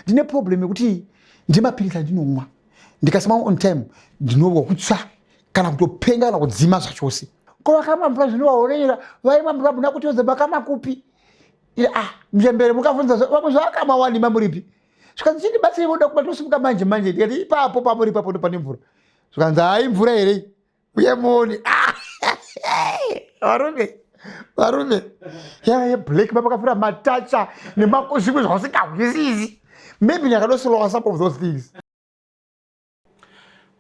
Ndine problem yekuti ndemapirisi andinomwa, ndikasamwa on time ndinowa kutsva kana kutopenga kana kudzima zvachose. Ko vakamwa mvura zvinovaonera, vaimwa mvura muna kutiudza makamwa kupi? Ah, mchembere mukabvunza vamwe zvakamwa wani mamuripi? Zvikanzi chindibatsirei voda kuba tosimuka manje manje. Ndikati ipapo pamuri ipapo ndopane mvura. Zvikanzi hayi mvura here? Uye muone. Ah, varume varume yava yeblack mapakafura matacha nemakozvimwe zvausingahwisisi. Maybe ndakadosolowa some of those things.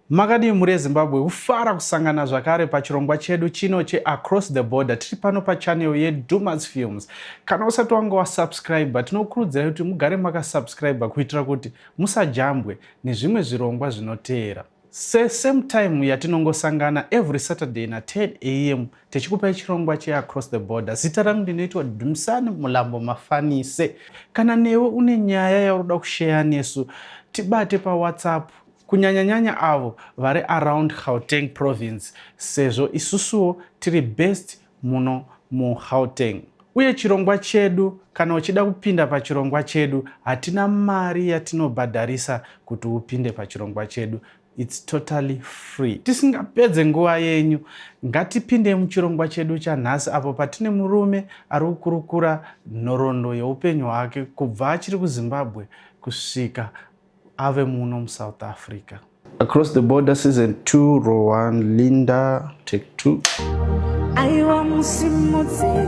Makadii mhuri yeZimbabwe, kufara kusangana zvakare pachirongwa chedu chino cheAcross the Border. Tiri pano pachannel yeDumas Films. Kana usati wanga wasubscribe, tinokurudzirai kuti mugare makasubscribe kuitira kuti musajambwe nezvimwe zvirongwa zvinoteera. Se same time yatinongosangana every Saturday na 10 am tichikupai chirongwa cheAcross the Border. Zita rangu ndinoitwa Dumisani Mulambo Mafanise. Kana newe une nyaya yaunoda kusheya nesu, tibate paWhatsApp, kunyanyanyanya avo vari around Gauteng province sezvo isusuwo tiri based muno muGauteng. Uye chirongwa chedu, kana uchida kupinda pachirongwa chedu, hatina mari yatinobhadharisa kuti upinde pachirongwa chedu. It's totally free. Tisingapedze nguva yenyu, ngatipinde muchirongwa chedu chanhasi apo patine murume ari kukurukura nhoroondo yeupenyu hwake kubva achiri kuZimbabwe kusvika ave muno muSouth Africa. Across the Border Season 2, Row 1, Linda, Take 2. Aiwa musimudze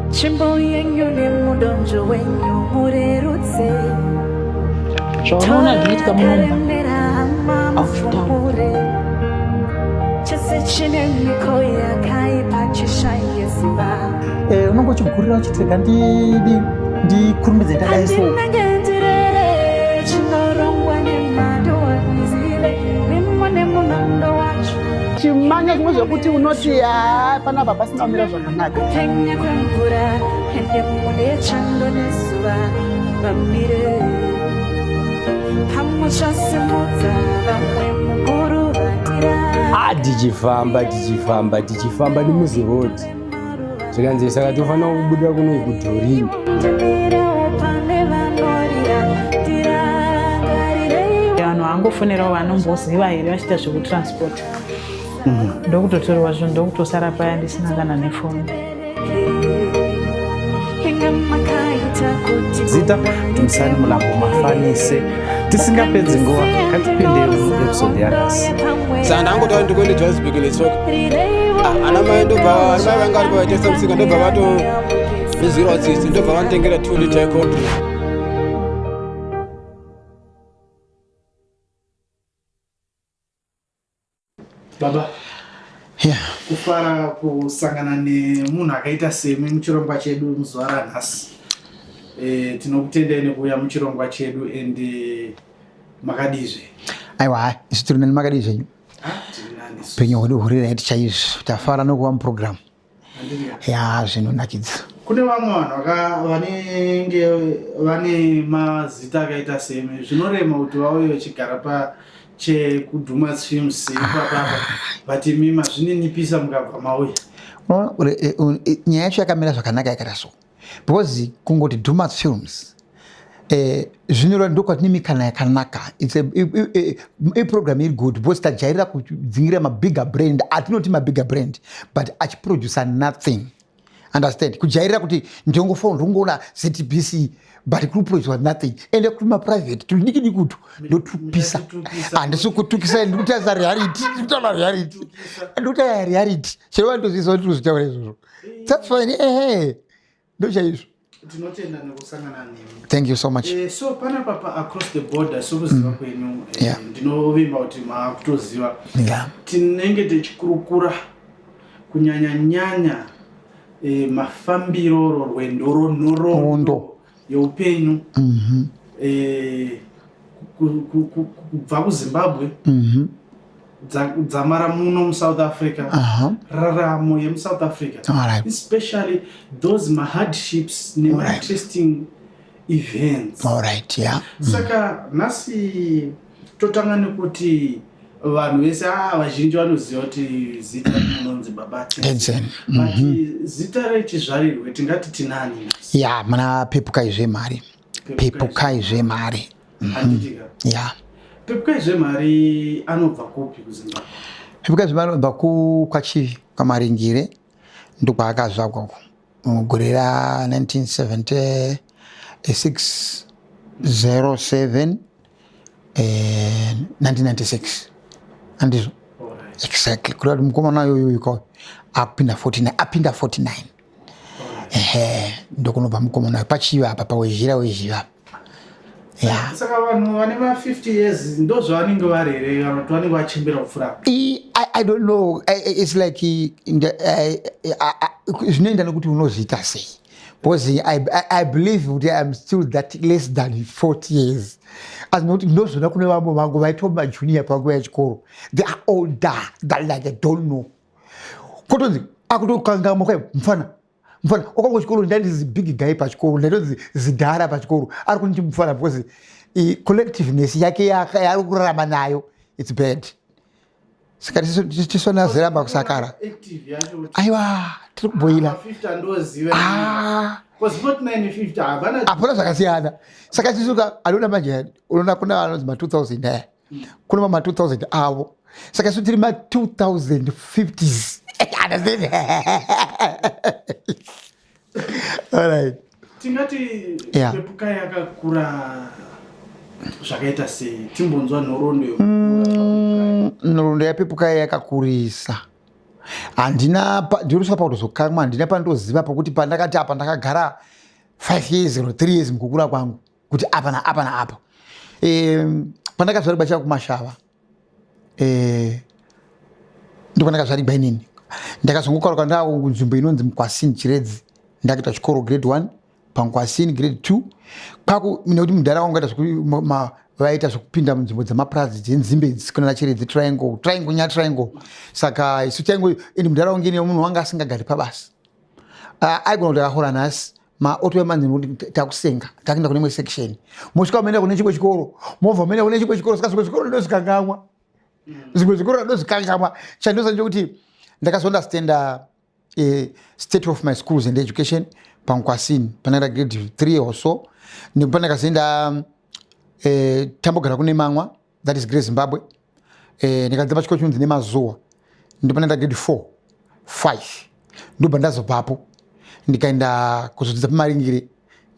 tsvimbo yenyu nemudonzvo wenyu murerutse. Zvaunoona zvinoitika muno mumba hauzvitauri. Chese chine mhiko yakaipa chishaye simba. Eh, unonge uchigurira uchiti rega ndidi ndikurumbidze ndadai so. Handinenge ndirere chinorongwa nemhando handizive mimo nemunondo wacho. Chimanya zvimwe zvekuti unoti haa panapa pasina kumira zvakanaka. Kupenya kwemvura ende mune chando nezuva vamire pamwe chasimudza vamwe mukuruvatira. Ah, tichifamba tichifamba tichifamba nemuziroad zvikanzi saka tofanira kubuda kuno kudhorini. Ndimirewo pane vanorira tirangarirei. Vanhu vangofonerawo vanomboziva here vachiita zvekutransport. Ndokutotorwa zvinhu ndokutosara paya ndisina kana nefoni. Inga makaita kuti Zita Dumisani Mulambo Mafanise. Tisingapedzi nguva, ngatipinde muepisode yanhasi. Saka ndangotaura ndikuende Johannesburg netsoka. Ah, ana mai ndobva ana mai vanga varipo vaitengesa musika ndobva vatondizwirawo tsitsi ndobva vanditengera 2 liter yecold drink. Baba, Yeah. kufara kusangana nemunhu akaita semi muchirongwa chedu muzuva ranhasi. E, tinokutendai nekuuya muchirongwa chedu and makadizve? Aiwa, hai, isu tiri nani, makadii zvenyu? Tiri nani isu. Upenyu hwedu huri right chaizvo. Tafara nokuva muprogram. Handiti? Ya, zvinonakidza. Kune vamwe vanhu vanenge vane mazita akaita semi, zvinorema kuti vauye vachigara pa chekuDumas Films ipapapa, but imi mazvininipisa mukabva mauya. Unoona, nyaya yacho yakamira zvakanaka yakaita so because kungoti Dumas Films zvinoreva ndokwatine mikana yakanaka. It's a program iri good because tajairira kudzingira mabigger brand atinoti mabigger brand but achiproducer nothing. Understand? Kujairira kuti ndongofona ndongoona ZBC but kuri kuproducer nothing. Ende kuri maprivate tudiki diki utu ndotupisa. Handisi kutukisa, ndikutarisa reality, ndikutaura reality. Ndikutaura reality. Chero vandozviziva kuti ndikuzvitaura izvozvo. That's fine. Ehe. Ndochaizvo. Tinotenda nekusangana nemi. Thank you so much. So panapa pa Across the Border, sokuziva kwenyu, ndinovimba kuti maakutoziva. Tinenge tichikurukura kunyanya nyanya mafambiro oro rwendo ronhoroondo yeupenyu kubva kuZimbabwe dzamara muno muSouth Africa, raramo yemuSouth Africa, especially those mahardships nemainteresting events. All right, yeah. Saka nhasi totanga nekuti vanhu vese vazhinji vanoziva kuti zita rinonzi Baba Tensen. But zita rechizvarirwe tingati tinani nhasi? Ya, muna Pepukai Zvemari. Pepukai Zvemari. Ya. Pepukai Zvemari anobva kupi kuZimbabwe? Pepukai Zvemari anobva kwaChivi, kwaMaringire, ndokwaakazvagwa uko mugore ra 1976 07 1996, andizvo? Exactly, kureva kuti mukomana uyoyo ka apinda 49, apinda 49. Ehe, ndokunobva mukomana uyo, paChivi apa, paWezhira, Wezhiva apa, ya. Saka vanhu vane ma50 years ndo zvavanenge vari here, kana kuti vanenge vachembera kupfuura? I don't know. It's like zvinoenda nekuti unozviita sei, because I believe kuti I'm still that less than 40 years, asi nokuti ndinozviona kune vamwe vangu vaitwa majunior panguva yechikoro, they are older than, like, I don't know, kotonzi akutokangamwa kwai mufana, mufana wakango chikoro. Ndandizi big guy pachikoro, ndaitonzi zidhara pachikoro, ari kunditi mufana because collectiveness yake yaari kurarama nayo, it's bad. Saka tisona zeramba kusakara. Active yacho kuti Aiwa, tiri kubhoila. Ma50 andoziva. Ah. Because 49, 50 havana. Hapana zvakasiyana. Saka tisuka anoona manje, unoona kuna anonzi ma2000 aya, kuna ma2000 avo. Saka isu tiri ma2050s, understand? Alright. Tingati Pepukai akakura zvakaita sei? Timbonzwa nhoroondo yekukura kwaPepukai. Nhoroondo yaPepukai yakakurisa. Handina ndinosvika pakutozokamwa, handina pandoziva pokuti pandakati apa ndakagara 5 years or 3 years mukukura kwangu, kuti apa naapa naapa. Pandakazvarigwa chakumashava, ndopandakazvarigwa inini. Ndakazongokaruka ndava kunzvimbo inonzi Mukwasini, Chiredzi. Ndakaita chikoro grade 1 paNkwasini, grade 2 kwaku, nekuti mudhara wangu aita vaita zvekupinda munzvimbo dzemapurazi dzenzimbe dzikunana Chiredzi, Triangle, Triangle, nya Triangle. Saka isu taingo ende mudhara wangu ine munhu wanga asingagari pabasa. Aigona kuti akahora nhasi, maoto emanzi kuti takusenga, takuenda kune imwe section, mosvika muenda kune chimwe chikoro, movha muenda kune chimwe chikoro. Saka zvimwe zvikoro ndozvikangamwa, zvimwe zvikoro ndozvikangamwa. Chandoza ndechekuti ndakazounderstanda state of my schools and education paNkwasini pandaenda grade 3 or so, nepandakazoenda tambogara kune mamwa, that is Great Zimbabwe. Ndikadzidza pachikoro chinonzi Nemazuwa, ndopanaenda grade 4, 5, ndobva ndazobvapo ndikaenda kuzodzidza paMaringire,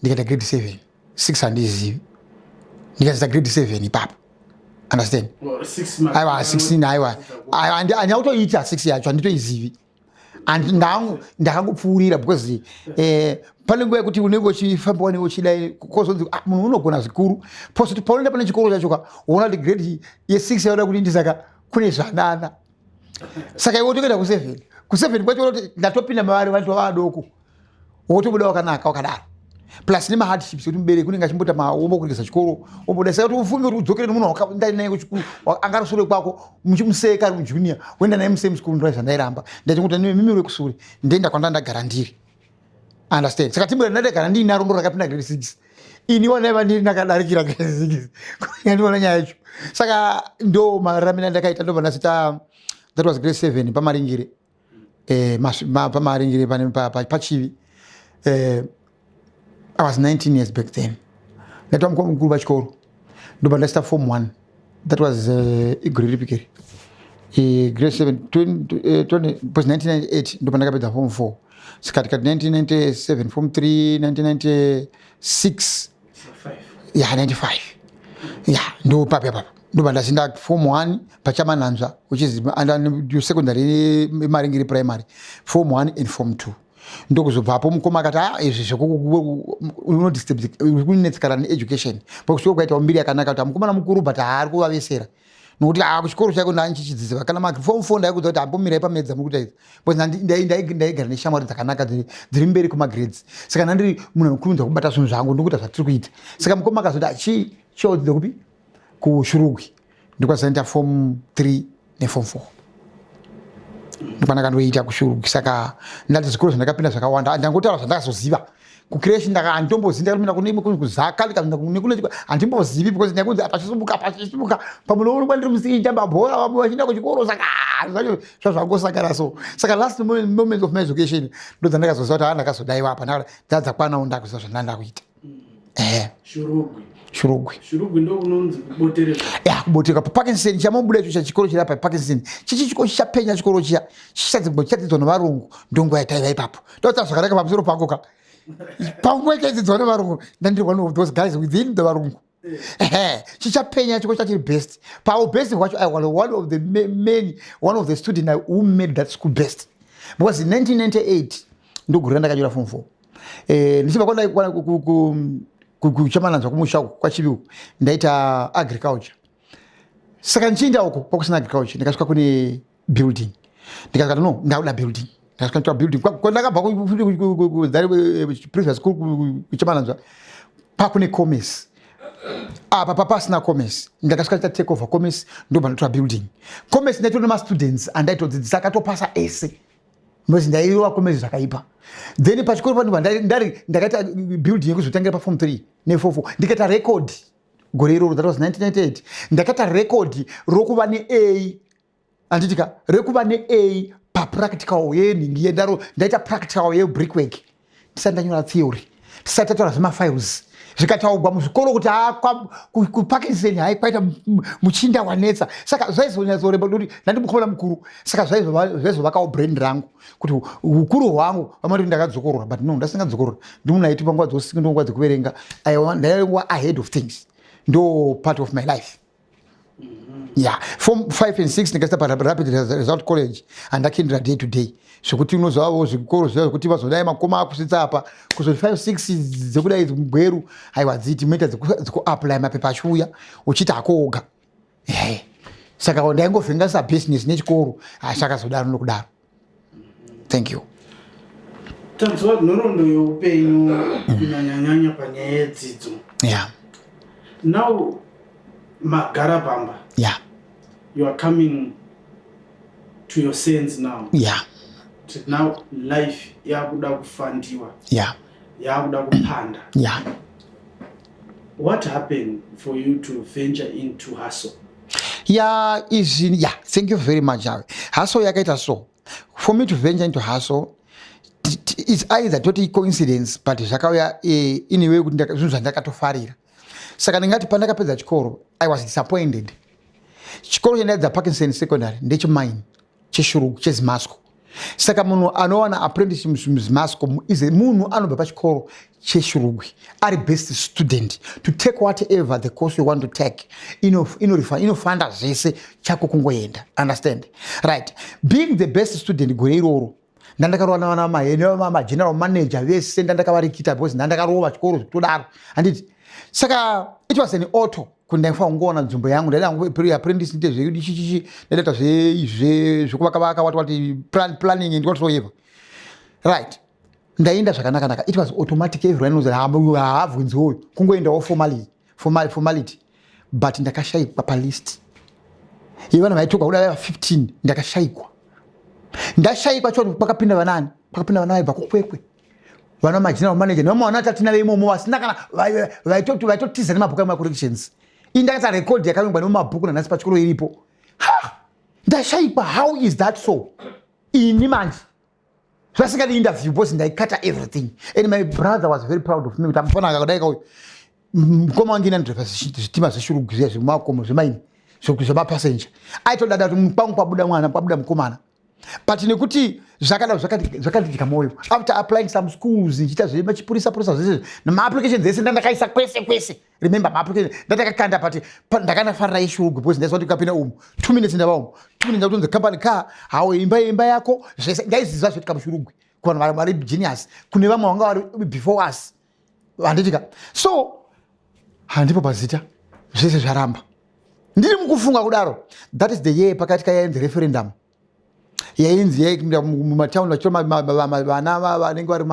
ndikaita grade 7. 6 handizivi, ndikadzidza grade 7 ipapo, understand? Well, six Aiwa, 16, aiwa, aiwa, handina kutoita 6 yacho, handitoizivi. Ndakangopfuurira because pane nguva yekuti unenge uchifamba, wanenge uchidai, kozonzi, "Ah, munhu unogona zvikuru." Positi paunoenda pane chikoro chacho ka, uona kuti grade ye6 yauda kuindisa ka kune zvanana. Saka iwe utokuenda ku7, ku7 kwacho kuti ndatopinda mavari vanhu vava vadoko, wotobuda wakanaka wakadaro, plus nemahardships kuti mubereki unenge achimbota maombo kuregesa chikoro, omboda. Saka kuti ufunge kuti udzokere nemunhu wakaenda naye kuchikuru, angari sure kwako, muchimuseka ari mujunior, woenda naye musame school, ndo zvandairamba. Ndachingoti mimi wekusure, ndoenda kwanda ndagara ndiri, understand? Saka timu randagara ndiinaro ndo rakapinda grade 6, ini wanaiva ndiri ndakadarikira grade 6, yandiona nyaya yacho. Saka ndo mararamiro andakaita. Ndobva ndasita, that was grade 7 paMaringire, paMaringire paChivi. I was 19 years back then. Ndaitwa mukuru mukuru pachikoro. Ndobva ndasita form 1, that was igore ripi keri? Grade 7, 20, 20, because 1998 ndobva ndakapedza form 4. Saka tikati 1997 form 3, 1996, ya, 95, ya, ndo papi apapa ndobva ndazinda form 1 paChamananzva, which is under secondary Maringiri Primary, form 1 and form 2. Ndokuzobvapo mukoma akati, "A, izvi zvekunetsekana needucation pakusvika kwaitawo mbiri yakanaka kuti mukomana mukuru, but haari kuvavesera nokuti a kuchikoro chako ndanchichidzidzira kana maform 4 ndaikudza kuti hambomirai pamedza muri kuita izvi," because ndaigara neshamwari dzakanaka dziri mberi kumagrades. Saka ndandiri munhu anokurumidza kubata zvinhu zvangu, ndokuita zvatiri kuita. Saka mukoma akazoti, "Achi chiodzidza kupi?" KuShurugwi. Ndokwazoenda form 3 neform 4, ndokwandakandoita kuShurugwi. Saka ndati zvikoro zvandakapinda zvakawanda, ndangotaura zvandakazoziva. Kucreche ndaka handitombozivi, ndakapinda kune imwe kuZaka, ndikapinda kune handimbozivi, because ndakunzi apachisimuka, apachisimuka pamunoonekwa ndiri musiki chitamba bhora, vamwe vachienda kuchikoro. Saka zvacho zvazvangosangana so. Saka last moment of my education ndo dzandakazoziva kuti ndakazodaiwa apa, dzadzakwanawo, ndakuziva zvandanda kuita. Ehe. Shurugwi. Shurugwi. Shurugwi ndokunonzi kubotereka. Ya, kubotereka paParkinson chamobuda icho chachikoro chiri apa Parkinson. Chichi chikoro chichapenya chikoro chiya. Chichadzidzwa nevarungu ndonguva yataiva ipapo. Ndotaura zvakanaka pamusoro pangu ka. Panguva yataidzidzwa nevarungu ndandiri one of those guys within the varungu. Ehe, chichapenya chikoro chachiri best. Pawo best hwacho I was one of the many, one of the student who made that school best. Because in 1998 ndogore randakanyora form 4. Ndichibva kwandai kuchamananzwa kumusha uko kwachivi uko ndaita agriculture. Saka ndichienda uko kwakusina agriculture ndikasvika kune building. Ndikasvika no ndakuda building. Ndakasvika nditora building. Kwandakabva previous school kuchamananzwa pakune commerce. Apa papasina commerce. Ndakasvika ndiita take over commerce ndobva ndatora building. Commerce ndaitova nemastudents andaitodzidzisa akatopasa ese. Because ndairova commerce zvakaipa. Then pachikoro panobva ndakaita building yekuzotangira paform 3 ne4 4 ndikaita record gore iroro, that was 1998. Ndakaita record rokuva ne-A, handiti ka, rekuva ne-A papractical yenhingi yendaro. Ndaita practical yebrickwork tisati ndanyora theory, tisati tataura zvemafiles, zvikataurwa muzvikoro kuti kuParkinson hai kwaita muchinda wanetsa. Saka zvaizonyatsoreba kuti ndandimukomana mukuru, saka zvaizovakawo brand rangu kuti ukuru hwangu. Vamati ndakadzokorora, but no, ndasingadzokorora. Ndimunhu aiti panguva dzousiku ndonguva dzekuverenga, ndaiva ahead of things, ndo part of my life. Yeah, form 5 and 6 ndikaita paRapid Result College, handakendera day to day zvekuti unozvavo zvikoro zviya zvekuti vazodai makoma akusvitsa apa kuzoti 5 6 dzekudai mugweru haiwa dziti moita dzekuapply mapepa achiuya uchiita hako woga. Ehe, saka ndaingovhengasa business nechikoro, hazvakazodaro nokudaro. Thank you. Tanzwa nhoroondo youpenyu kunyanyanyanya panyaya yedzidzo. Now magara pamba. You are coming to your sense now. Now life yakuda kufandiwa. Yakuda kupanda. What happened for you to venture into hustle? Yeah, is in, yeah, thank you very much. Hustle yakaita so. For me to venture into hustle, it's either totally coincidence, but zvakauya in a way kuti zvinhu zvandakatofarira. Saka ndingati pandakapedza chikoro, I was disappointed. Chikoro chandaidza Parkinson Secondary ndechemine cheshurugwi cheZimasco. Saka munhu anowana apprenticeship muZimasco is munhu anobva pachikoro cheshurugwi ari best student to take whatever the course you want to take. Inofanda zvese, chako kungoenda, understand? Right, being the best student gore iroro, ndandakarova navana mageneral manager vese, ndandakavarikita because ndandakarova chikoro zvekutodaro, handiti? Saka it was an auto kuti ndaifanira kungowana nzvimbo yangu. Ndaida hangu apprentice, ndite zvechichichi, ndaita zvekuvaka-vaka, what what, planning and whatsoever, right? Ndaenda zvakanaka-naka, it was automatic. Everyone knows haabvunzi uyu, kungoendawo formally, formality. But ndakashayikwa palist yevana vaitogwa kuda vaiva 15. Ndakashayikwa, ndashayikwa cho pakapinda vanani? Pakapinda vana vaibva kuKwekwe, vana mageneral manager nevamwe vana tatina veimomo vasina kana vaitotiza nemabhuku emacorrections. Ini ndakaita record yakanyorwa nemumabhuku nanhasi pachikoro iripo. Ha, ndashayikwa, how is that so? Ini manje zvasingadi interview because ndaikata everything, and my brother was very proud of me kuti amufana akadai kauyu mukoma wangu inandriva zvitima zveshurugwi zviya zvemakomo zvemaini zvemapassenger. Aitodada kuti kwangu kwabuda mwana, kwabuda mukomana. But nekuti zvakadaro zvakandidya mwoyo. After applying some schools, ndichiita zvemachipurisa purisa zvese nemaapplications ese ndandakaisa kwese kwese, remember maapplication ndandakakanda, but ndakanafarira ishurugwi because ndaiswa kuti ukapinda umu 2 minutes ndava umu, 2 minutes ndakutonzi company car hawo, imba yako, zvese ndaiziva zvoitika muShurugwi kuvanhu vari genius, kune vamwe vanga vari before us, handitika? So handipo pazita, zvese zvaramba. Ndiri mukufunga kudaro, that is the year pakati kayainzi referendum, yainzi yaikuinda mumatauni vachitora vana vanenge vari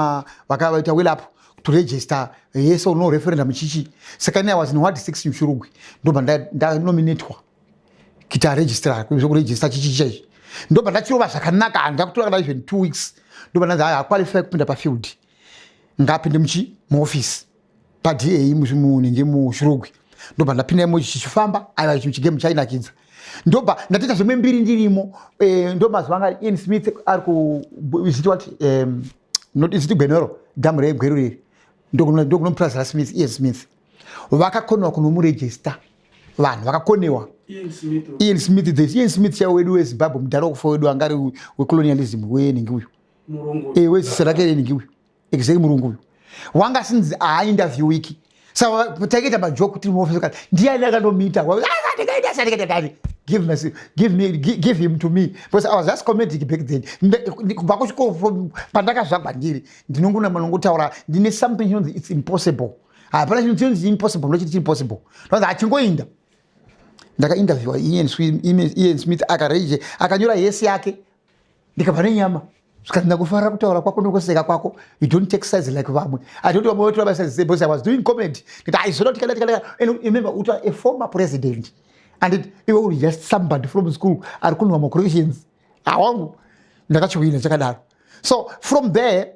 vakaita well up to register yes or no referendum chichi. Saka ini I was in ward 6 muShurugwi, ndobva ndanominatwa kuti aregister zvekuregister chichi chaichi. Ndobva ndachirova zvakanaka, handina kutora kana even 2 weeks. Ndobva ndanzi haqualify kupinda pafield, ngapinde muchi muoffice paDA munenge muShurugwi. Ndobva ndapinda imo chichifamba, aiwa, chinhu chigame chainakidza. Ndobva ndatoita zvimwe mbiri ndirimo. Ndo mazuva anga Ian Smith ari ku, is it what, not, is it Gwenoro, dhamu reGweru riri. Ndokunomupurazi raSmith, Ian Smith. Vakakonewa kunomurejista vanhu vakakonewa. Ian Smith, the Ian Smith chaiwo wedu weZimbabwe, mudhara wekufa wedu anga ari wecolonialism wenhingi uyu. Eh, wezisa rake renhingi uyu. Exactly, murungu uyu. Wanga sinzi haainterview wiki. Saka takaita majoke tiri muoffice kana ndiani akandomuita? Give me, give me, give him to me because I was just comedic back then. Kubva kuchikoro pandakazvagwa ndiri ndinongona manongotaura ndine something chinonzi it's impossible. Hapana chinhu chinonzi impossible, ndochiti impossible. Ndonzi achingoinda. Ndakainterviewa Ian Smith, Ian Smith akareje akanyora yesi yake, ndikabva nenyama zvikanzi ndakufara kutaura kwako nokuseka kwako, you don't take sides like vamwe. I don't vamwe vatora masides because I was doing comedy. Ndikati aizoda tikada tikada. And remember uta a former president and iwe uri just somebody from school ari kunwa macorrections awangu. Ndakachiwina chakadaro. So from there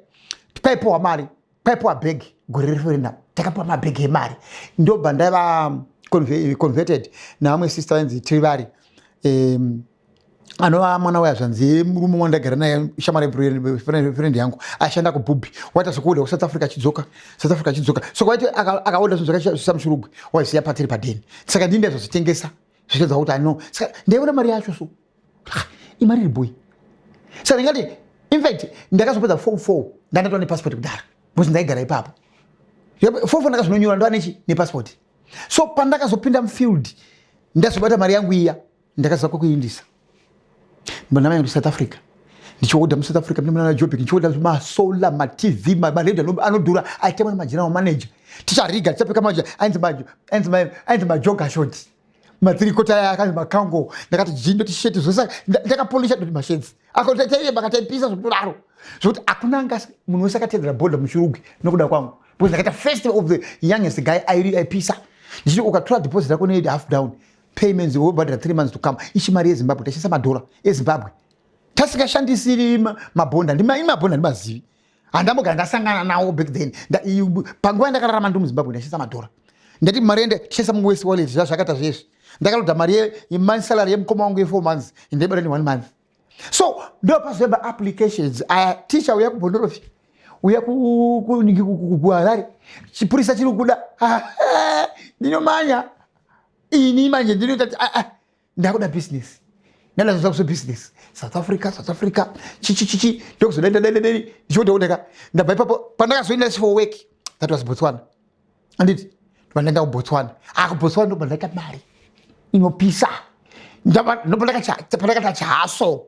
kwaipiwa mari, kwaipiwa bhegi gore referendum, takapiwa mabhegi emari. Ndobva ndaiva converted navamwe sister vainzi Tirivari, anova mwana wehazvanzi yemurume wandagara naye, shamwari friend yangu aishanda kuBhubhi. Waita zvekuoda kuSouth Africa, achidzoka South Africa, achidzoka. So waiti akaoda zvinhu zvakaisa muShurugwi, waiziya patiri padeni. Saka ndii ndaizozvitengesa zvichidza kuti ano. Saka ndaiona mari yacho, so imari iri boy. Saka ndingati in fact ndakazopedza form 4 ndandatova nepassport kudhara because ndaigara ipapo. Form 4 ndakazononyora ndova nechi nepassport. So pandakazopinda mufield, ndazobata mari yangu iya, ndakaziva kwekuindisa. Ndamanya kuti South Africa ndichiodha muSouth Africa muna Joburg, ndichiodha masolar, maTV, maredhiyo anodhura aitengwa nemageneral manager. Tichariga, tichapfeka maja ainzi majoga short, matirikota aya akanzi makango. Ndakati jini ndoti sheti zvose ndakapolisha, ndoti masheds akataipisa zvekudaro zvokuti hakuna anga munhu wese akatedzera bhodha muShurugwi nokuda kwangu because ndakaita first of the youngest guy aipisa. Ndichiti ukatora deposit rako ne half down payments, wobhadhara 3 months to come. Ichi mari yeZimbabwe, tashandisa madhora eZimbabwe, tasingashandisiri mabhonda. Mabhonda ndimazivi, handambogara ndasangana nawo back then. Panguva yandakararama ndi muZimbabwe ndashandisa madhora. Ndati mari ende tishandisa muwest wallet zvakaita zvezvi. Ndakaloda mari yesalary yemukoma wangu ye4 months, ndaibata ne one month. So ndopazoemba applications aya, ticha uya kuBhondorofi, uya kuHarare, chipurisa chiri kuda. Ndinomanya ini manje ndinoita ndakuda business, ndadazoza kuzo business South Africa, South Africa chichi chichi ndokuzodendadendadeni ndichiodhaodeka. Ndabva ipapo pandakazoenda for work, that was Botswana, anditi? Ndobva kuBotswana, akuBotswana ndobva ndaita mari inopisa. Ndobva chihaso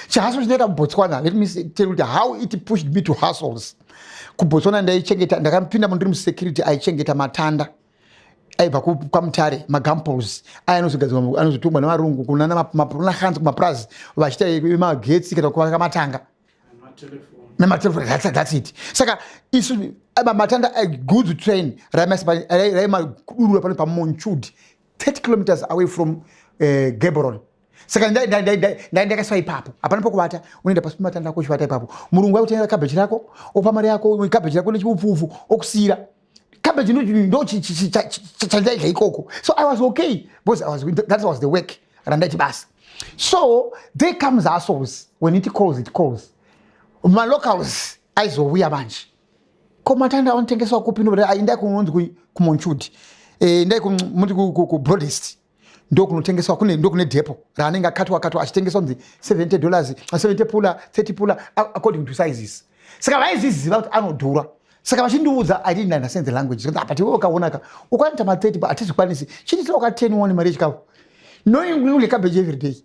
chihaso chinoita muBotswana. Let me tell you how it pushed me to hustles. KuBotswana ndaichengeta, ndakapinda mundiri musecurity aichengeta matanda aibva kwaMutare, magumpoles aya anozogadzirwa, anozotongwa nevarungu kunahanzi kumapurazi vachiita magetsi kana kuvaka matanga nematelefoni. That's it. Saka isu matanda, goods train raimadurura pano paMonchudi, 30 kilometers away from Gaborone. Saka ndakaiswa ipapo, hapana pokuvata, unoenda pasi pematanda ako uchivata ipapo. Murungu akutengera kabheji rako, opa mari yako, kabheji rako nechiupfuupfu, okusiyira cabbage. Ndo chandaidya ikoko. So I was okay because that was the work randaiti basa. So there comes hustles. When it calls, it calls. Malocals aizouya manje, ko matanda anotengeswa kupi? Indai kunonzi kuMonchudi, indai muti kuBroadest, ndo kunotengeswa, kune ndo kune depot raanenge akatwa akatwa achitengeswa kunzi $70, 70 pula, 30 pula, according to sizes. Saka vaizviziva kuti anodhura, saka vachindiudza, I didn't understand the language. But iwe ukaonaka ukaita ma30, hatizvikwanisi, chiti uka 10 one mari yechikafu, knowing ule cabbage every day,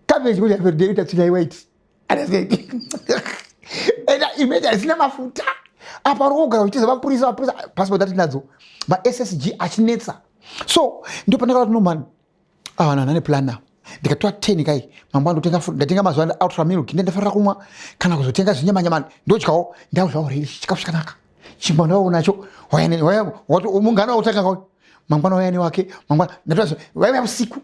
cabbage kudya every day, uita tsvina iwhite and imagine isina mafuta. Apa uri kugara uchitiza mapurisa, mapurisa passport atinadzo, maSSG achinetsa. So ndo pandakati, no man, ava vanhu vane plan ava. Ndikatora 10 kai, mangwana ndotenga, ndatenga mazuva ano Ultra Milk, ndendafarira kumwa kana kuzotenga zvinyamanyamani, ndodyawo ndau rei chikafu chakanaka, chingwa ndavawo nacho. Mungano wautanga kauyu, mangwana wayani wake, mangwana ndatora vaiva usiku,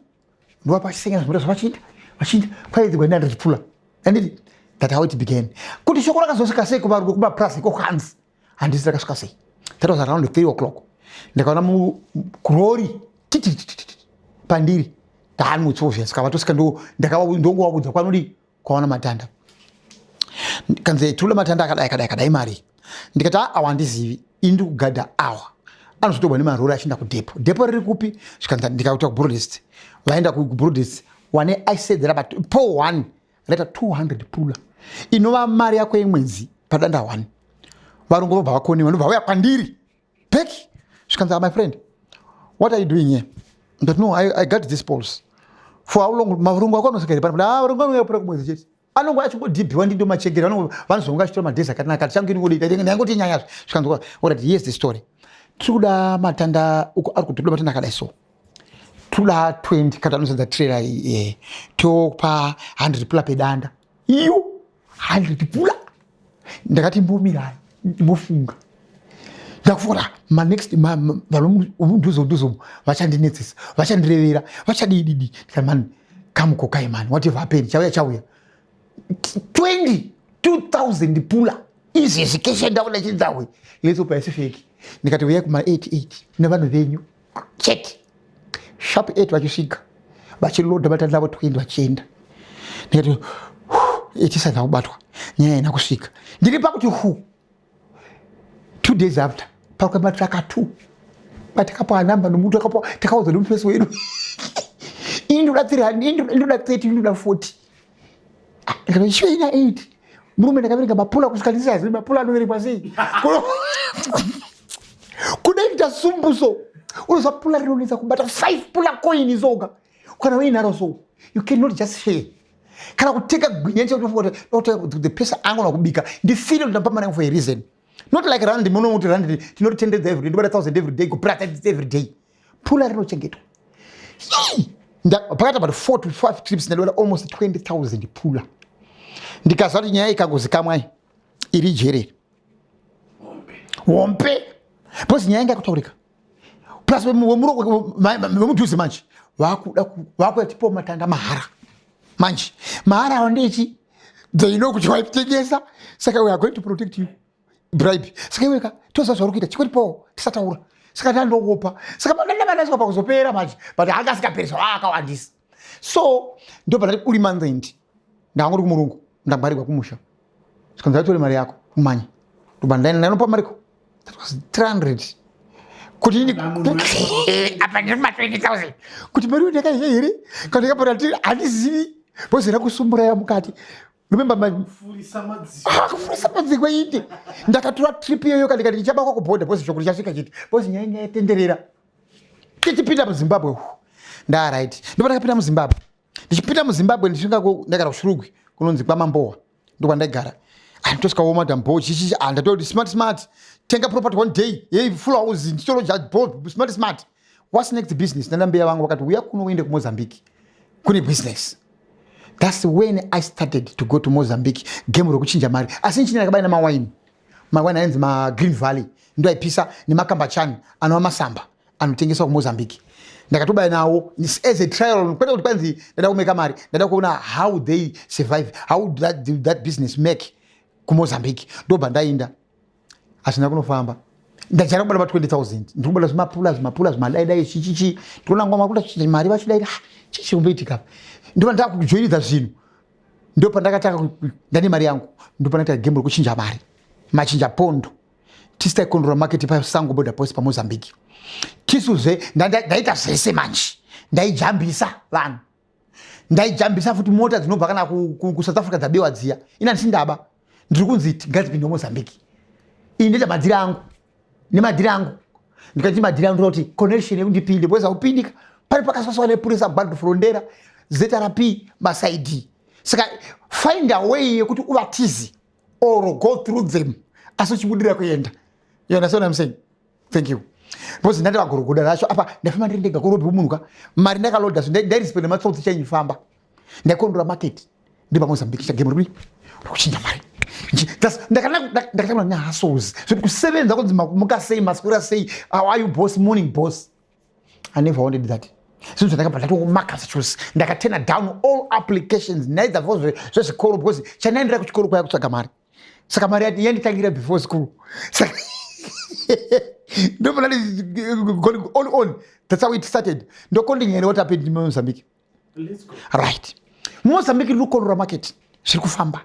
ndovapasengera zvimota zvavachiita vachiita kwaidzigwa ndandachipfula. Anditi that how it began, kuti shoko rakazosvika sei kuvarungu kumapurasi ikoko? Hanzi handisi rakasvika sei. That was around 3 o'clock. Ndakaona mukurori tititititi pandiri ndaani mutsovia. Saka vatosvika, ndongovaudza kwanodi kwaona matanda. Kanzi tinoda matanda akadai akadai akadai, mari. Ndikati, awa handizivi. Ini ndiri kugadha awa anozotorwa nemarori achienda kudhepo. Dhepo riri kupi? Zvikanzi ndikakuta kubroadest. Vaenda kubroadest wane aisedzera but po one raita 200 pula inova mari yako yemwedzi padanda one. Varungu vobva vakoniwa ndobva vauya kwandiri back. Zvikanzi, ah, my friend, what are you doing here? Ndati, no, I got this poles for how long? Marungu ako anosvika here pano? Ah, varungu anouya pura kumwedzi chete. Anongo achingodhibhiwa ndindo machengera vanozonga achitora madhezi akanaka kati changu inongodii ndangoti nyaya zvikanzi, alright, here's the story. Tiri kuda matanda uko ari kutoda matanda akadai, so tiri kuda 20 kati anosenza trailer iyi, topa 100 pula pedanda. Iyo 100 pula, ndakati mbomirai ndimbofunga. Ndakufunga manext vanonduzo nduzo vachandinetsesa, vachandirevera, vachadii didi. Ndikati, mani, kamukokai mani, whatever happened, chauya chauya. 22,000 pula izvezvi keshe ndaona chinzawe. Let's hope haisi fake. Ndikati uyai kuma 88 nevanhu venyu chete. Sharp 8 vachisvika vachilodha matanda avo 20 vachienda. Ndikati itisana kubatwa nyaya ina kusvika. Ndiri pakuti hu 2 days after pakwematraka 2 patakapiwa namba nomuntu akapiwa, takaudzwa nemufesi wedu, ini ndoda 300, ini ndoda 30, ini ndoda 40. Ndikati chiveina 8 murume. Ndakaverenga mapula kusvika ndisisazivi mapula anoverengwa sei. Kudaita sumbuso unoziva pula rinonetsa kubata. 5 pula coin soga kana uinaro, so you cannot just share kana kuteka gwinya chekuti the person angona kubika. Ndifile kuti ndapa mari yangu for a reason, not like rand. Munomuti rand tinotendedza everyday, ndobata 1000 every day, kupura every day. Pula rinochengetwa. Pakati about 4 to 5 trips ndadora almost 20,000 pula. Ndikaziva kuti nyaya ikangozikamwai iri jere hompe because nyaya inga yakutaurika, plus vemudhuze manje vakuda vakuda tipowo matanda mahara. Manje mahara awo ndechi they know kuti waitengesa, saka we are going to protect you, bribe. Saka iweka toziva zvauri kuita, chikwetipowo tisataura. Saka ndandokupa. Saka madanda mandasvika pakuzopera manje, but anga asikaperi zva akawandisa. So ndobva uri month ndangori kumurungu, ndangwarirwa kumusha. Sikanzi atore mari yako umanye. Ndobva ndainopa mariko, that was 300 kuti ini apa ndiri ma 20,000 kuti mari ndakaiya here kana ndikapota handizivi because rakusumbura yamukati. Remember my kufurisa madziko inde. Ndakatora trip iyoyo kandikati ndichabakwa kubhodha because shoko richasvika chete because nyaya inga yatenderera. Tichipinda muZimbabwe ndaright, ndopa ndakapinda muZimbabwe. Ndichipinda muZimbabwe ndichisvika, ndagara kuShurugwi kunonzi kwaMambowa, ndokwandaigara. Anditosvikawo madam bo chichichi, ndatoti smart smart, tenga property one day yei full house, ndichitoroja bo smart smart. What's next? Business. Nandambuya vangu vakati uya kuno uende kuMozambique kune business. That's when I started to go to Mozambique, game rokuchinja mari. Asi nchini ndakabai namawaini, mawaini ainzi maGreen Valley ndo aipisa nemakambachani anova masamba anotengeswa kuMozambique. Ndakatobaya nawo as a trial, kwete kuti kwanzi ndada kumeka mari, ndada kuona how they survive, how that business make kuMozambique. Ndobva ndainda, hazvina kunofamba. Ndajara kubata pa 20,000, ndiri kubata zvimapula zvimapula zvimadaidai chichichi. Ndikuona ngoma kuda mari vachidaira chichi kumboitika. Ndobva ndakujoinidza zvinhu. Ndo pandakatanga ndane mari yangu, ndo pandakaita game rekuchinja mari, machinja pondo. Tisi taikondora market paSango border post paMozambique. Tisuzve ndaita zvese manje, ndaijambisa vanhu, ndaijambisa futi mota dzinobva kana kuSouth Africa dzabiwa dziya. Ina ndisindaba, ndiri kunzi ngadzipinde Mozambique. Ini ndoita madhiri angu nemadhiri angu. Ndikati madhiri angu ndoti connection yekundipinde because haupindika pari pakaswaswa nepurisa band frondera ZRP masaidi. Saka find a way yekuti uvatizi or go through them asi uchibudira kuenda. You understand what I'm saying? Thank you. Because ndati vagorogoda racho apa ndafamba ndiri ndega kurobhi munhu ka mari ndakalodha so ndairispe nematsotsi chainifamba. Ndaikondora market ndiri paMozambique, chagame riri rikuchinja mari. Ndakatanga nehustles zvekuti kusevenza kunzi muka sei, maswera sei, how are you boss, morning boss. I never wanted that. Zvinhu zvandakabva ndatongomaka chose, ndakatena down all applications neither for zvezvikoro because chandaendera kuchikoro kwaya kutsvaga mari. Saka mari yanditangira before school. Saka ndobva going on. That's how it started. Ndokondinyere what happened in Mozambique. Right, Mozambique riri kukonora market, zviri kufamba.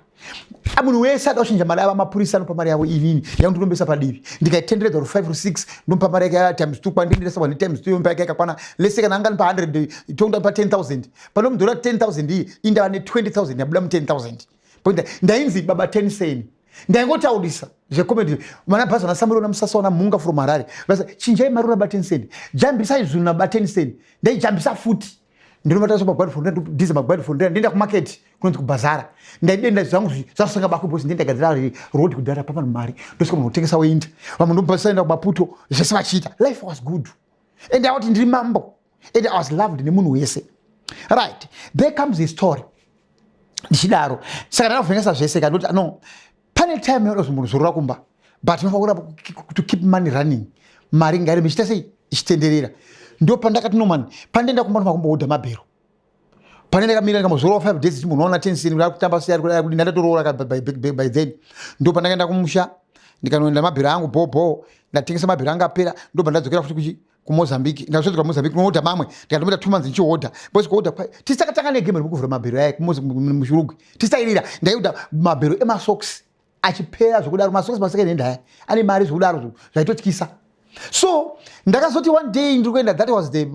Munhu wese ada kuchinja mari ava mapurisa anopa mari yavo, inini yangu ndinombesa padivi, ndikaitenderedza ru 5 ru 6, ndomupa mari yake ya times 2, kwandindiresa one times 2, yomupa yake yakakwana. Lese kana anganipa 100, tondipa 10,000, panomudhora 10,000 iyi, indava ne 20,000 yabuda mu 10,000. Point ndainzi Baba Tensen. Ndaingotaurisa zvecomedy. Mana bhazi vana Samuel, Musasa, wana Mhunga from Harare. Vasa chinjai mari una Batensen. Jambisai zvinhu na Batensen. Ndaijambisa futi. Ndinomata magwadi fondera, ndidhiza magwadi fondera, ndienda kumarket kunonzi kubhazara. Ndaidenda zvangu zvasanga bako boss, ndienda gadzira road kudhara papa mari. Ndosvika munhu kutengesa woinda. Vamwe ndobasa kuMaputo zvese vachiita. Life was good. And I ndiri mambo. And I was loved nemunhu wese. Right. There comes a story. Ndichidaro saka ndakavhengesa zvese, kandoti no, pane time yoda kuti munhu zorora kumba, but unofanira to keep money running, mari ngairembe ichiita sei, ichitenderera. Ndo pandakati, no man, pandienda kumba ndofanira kumboodha mabhero. Pane ndakamira ndikambozorowa 5 days, chimbonoona Tensen kutamba sei, ari ndatoroora by then. Ndo pandakaenda kumusha, ndikanoenda mabhero angu bhobho, ndatengesa mabhero angu apera, ndobva ndadzokera futi kuchi kuMozambique. Ndasvika kuMozambique kunoodha mamwe, ndikatomboita 2 months ndichiodha, because kuodha tisakatanga negame rekuvhura mabhero aya muShurugwi, tisairira. Ndaiodha mabhero emasocks achipera zvokudaro, masocks masecond hand aya ane mari zvokudaro, zvaitotyisa. So ndakazoti one day ndiri kuenda, that was the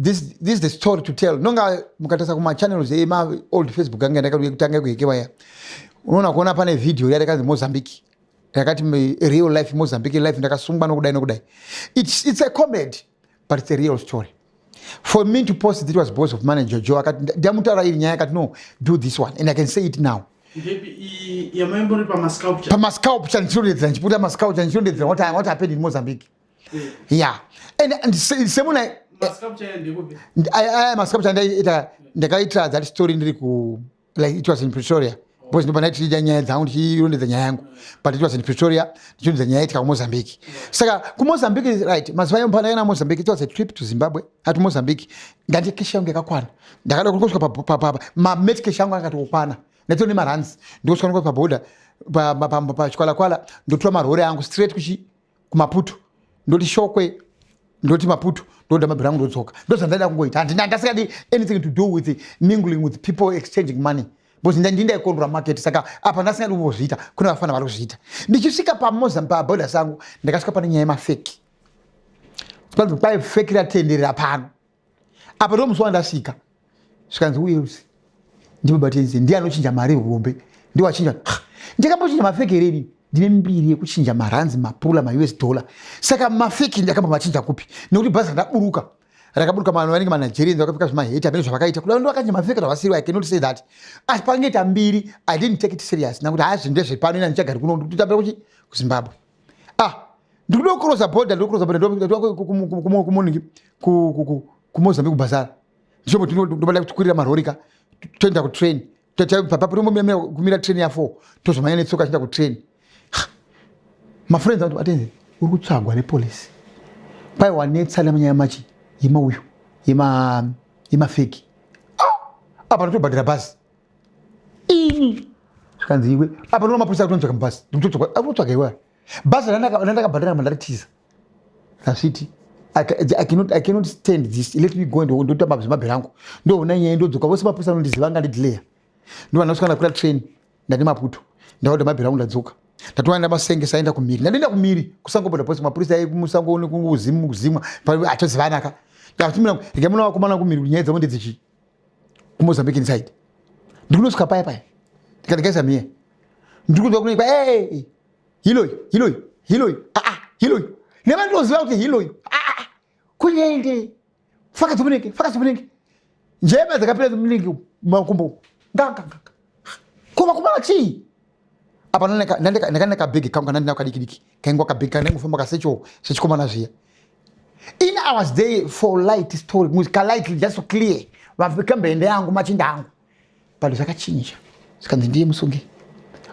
this, this is the story to tell. Nonga mukatarisa kumachannels ema old Facebook anga ndakatanga kuhekewa ya, unoona kuona pane video yarakanzi Mozambique, yakati real life Mozambique life, ndakasungwa nokudai nokudai. It's a comedy, but it's a real story. For me to post it was boss of manager Joe akati ndamutaura iri nyaya, akati, "No, do this one," and I can say it now. Ndepi yamaimbori pamasculpture? Pamasculpture, ndichirondedzera, ndichiputa masculpture, ndichirondedzera what happened in Mozambique. Yeah, and semuna Masculpture ndekupi? Aya masculpture ndaiita, ndakaita that story ndiri ku, like, it was in Pretoria, because ndobva ndaitiita nyaya dzangu, ndichirondedza nyaya yangu, but it was in Pretoria, ndichirondedza nyaya yaitika kuMozambique. Saka kuMozambique, right, mazuva ayo pandakaenda Mozambique, it was a trip to Zimbabwe ati Mozambique, ndati cash yangu yakakwana. Ndakada kusvika mamet, cash yangu akatokwana, ndaito nemarands. Ndosvika ndiko paborder pachikwalakwala, ndotora marori angu straight kuchi kuMaputo, ndoti Shokwe, ndoti Maputo, ndoda mabhero angu, ndodzoka. Ndozvandaida kungoita. Handina, ndasingadi anything to do with mingling with people, exchanging money, because ndindaikondora market. Saka apa ndasingadi kumbozviita, kune vafana vari kuzviita. Ndichisvika paMozambique, paborder sangu, ndakasvika pane nyaya yemafake. Kwanzi kwai fake ratenderera pano apa. Ndo musi wandasvika, zvikanzi uyerusi ndibabatenzi, ndiye anochinja mari hombe, ndiwachinja. Ndikambochinja mafake here inini? Ndine mbiri yekuchinja maranzi, mapula, maUS dollar, saka mafake ndakamba machinja kupi? Nekuti bhazi randaburuka rakaburuka vanhu vanenge maNigerians vakapfeka zvimaheti, hamene zvavakaita kuda, ndo vakachinja mafake zvavasiriwa. I cannot say that, asi pangaita mbiri. I didn't take it serious, nakuti haa, zvinhu ndezvepano, ina ndichagari kuno, ndikutambira kuchi kuZimbabwe. Ah, ndikuda kucrossa border, ndikucrossa border kumoniki kuMozambique, kubhazara, ndobada kukwirira marori ka, toenda kutrain, papo kumira train ya4, tozomhanya netsoka chienda kutrain. Mafriends anoti, "Atenzi, uri kutsvagwa nepolisi." Kwai wanetsa namanyaya machi yemauyu yemafake apa, ndotobhadhira bhazi ini. Zvikanzi, "Iwe," apa ndona mapurisa akutonzvaka mubhazi, akutotsvaga iwewe. Bhazi randakabhadhira mandaritiza rasviti. I cannot stand this. Let me go and ndotamba zvemabhero angu, ndoona nyaya, ndodzoka. Vose mapurisa anondiziva, angandidhileya. Ndova ndasvika, ndakwira train, ndati Maputo, ndaoda mabhero angu, ndadzoka. Ndatoenda Masenge, saenda kumiri, ndandoenda kumiri kusango border post. Mapurisa musango nekuzimwa atozivanaka. Ndatumira rega muna vakomana kumiri, nyaya dzavo ndedzechi kuMozambique inside. Ndikunosvika paya paya, ndikati, "Guys, miye ndiri kunzwa kunoikwa hiloi, hiloi, hiloi, aa, hiloi." Nevandoziva kuti hiloi, aa, kunyende faka dzomunenge, faka dzomunenge, njema dzakapinda dzomunenge makumbo nganganga kova kumala chii apa. Ndakanda kabhegi kangu kanandinako kadiki diki, kaingwa kabhegi kandaingofamba kasecho sechikomana zviya. In I was there for light story, kalight, just to clear vakambende yangu, machinda angu, but zvakachinja. Zvikanzi ndiye musungi.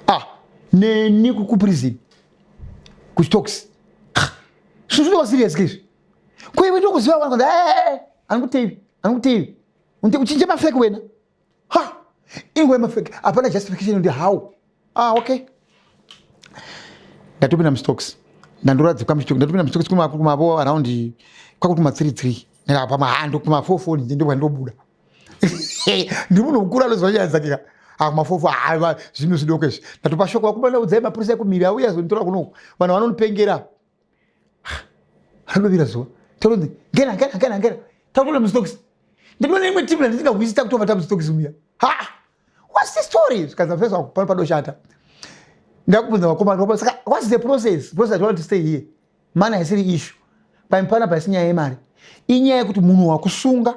Ah, neni kuprison, kuStokes, zvinhu zvinova serious keizvi. Kuiwe ndokuziva vanhu, anikutevi, anikutevi, uchinje mafake wena. Ha, inguva yemafake, hapana justification ndi how. Ah, okay, ndatopinda muStokes, ndandoradzikwa muStokes. Ndatopinda muStokes kumavo around kwakuti kuma 33, pamahando kuma 44, ndobva ndobuda. Ndiri munhu mukuru anoziva nyaya dzake ka. Akumafofo haiwa, zvinhu zvidoko izvi. Ndatopa shoko vakomana, udzai mapurisa ekumhiri auya azonditora kunoku. Vanhu vanondipengera. Ranobira zuva. Taronzi ngena ngena ngena ngena. Takutoona mustokisi. Ndinoona imwe timu yandisingahwisisi takutova mustokisi muya. Ha! What's the story? Zvikanzi mfesa pano padoshata. Ndakubvunza vakomana, saka what's the process? Because I don't want to stay here. Money haisiri issue. Paimupana paisi nyaya yemari. Inyaya yekuti munhu wakusunga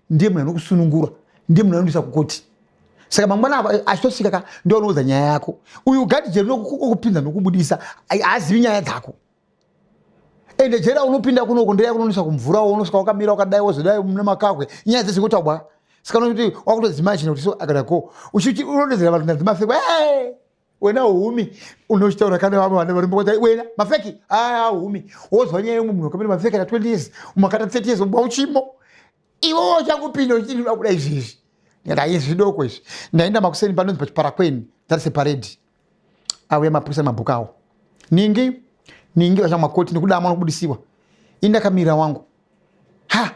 ndiye munhu anokusunungura, ndiye munhu anokuisa kukoti. Saka mangwana achitosvika ka ndio anoudza nyaya yako. Uyu gadhi jeri nokupinza nokubudisa haazivi nyaya dzako. Ende jeri unopinda kunoko ndeya kunonoisa kumvura unosvika wakamira wakadai wozodai mune makahwe nyaya dzese kutaurwa. Saka unoti wakutodzimagine kuti so akada go. Uchichi unodedzera vanhu ndanzi mafeki. Hey! Wena humi unochitaura kana vamwe vana vari mbokota wena mafeki aya humi wozwa nyaya yemumwe munhu wakamira mafeki na 20 years umakata 30 years ubva uchimo iwe uchangopinda uchiti ndinoda kuda izvezvi. Ndikati hayi zvidoko izvi. Ndaenda makuseni panonzi pachiparakwenu that's a parade. Auya mapurisa nemabhuku awo. Ningi ningi vachanga makoti nekudama nokubudisiwa. Ini ndakamira wangu. Ha!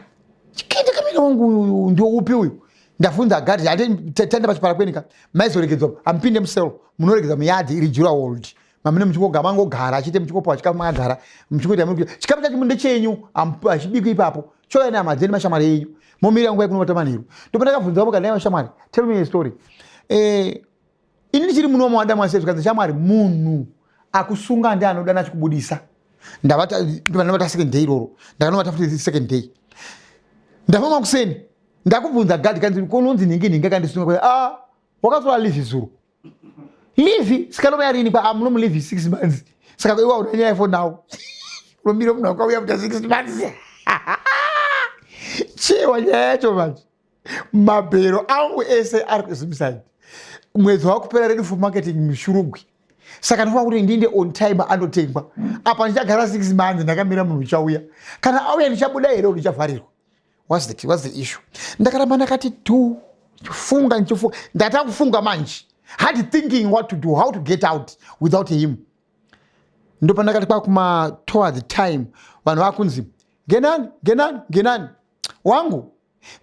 Chikende kamira wangu uyu ndio upi uyu? Ndavhunza gadhi ati tenda pachipara kweni ka. Maizoregedzwa amupinde musel munoregedzwa muyadhi iri jura old. Mamine muchingogara mangogara achite muchingopiwa chikafu makagara muchingoita muri chikafu chacho ndechenyu hachibikwi ipapo. Chouya nehama dzenyu mashamwari enyu. Momira nguva yekunovata manheru. Ndopandakabvunza vamwe kana mashamwari. Tell me a story. Eh, ini ndichiri muno wamawada mwase zvikanzi shamwari munhu akusunga ndi anoda nachikubudisa. Ndavata ndovata second day iroro. Ndakanovata futi second day. Ndafamba kuseni. Ndakubvunza guard kanzi kunonzi nhingi nhingi akandisunga kwa ah wakatora leave zuro. Leave sikanoma yarini kwa ah muno leave 6 months. Saka iwe una nyaya for now. Unomira munhu akauya after 6 months. Chewa nyaya yacho manje. Mabhero angu ese ari kuZimside. Mwedzi wakupera ready for marketing mushurugwi. Saka ndinofanira kuti ndiinde on time andotengwa. Apa ndichagara 6 months ndakamira munhu uchauya. Kana auya ndichabuda here ndichavharirwa? What's the issue? Ndakaramba ndakati tu funga ndichifunga. Ndatanga kufunga manje. Hard thinking what to do, how to get out without him. Ndopandakati kwakuma towards time vanhu vakunzi ngenani ngenani ngenani wangu.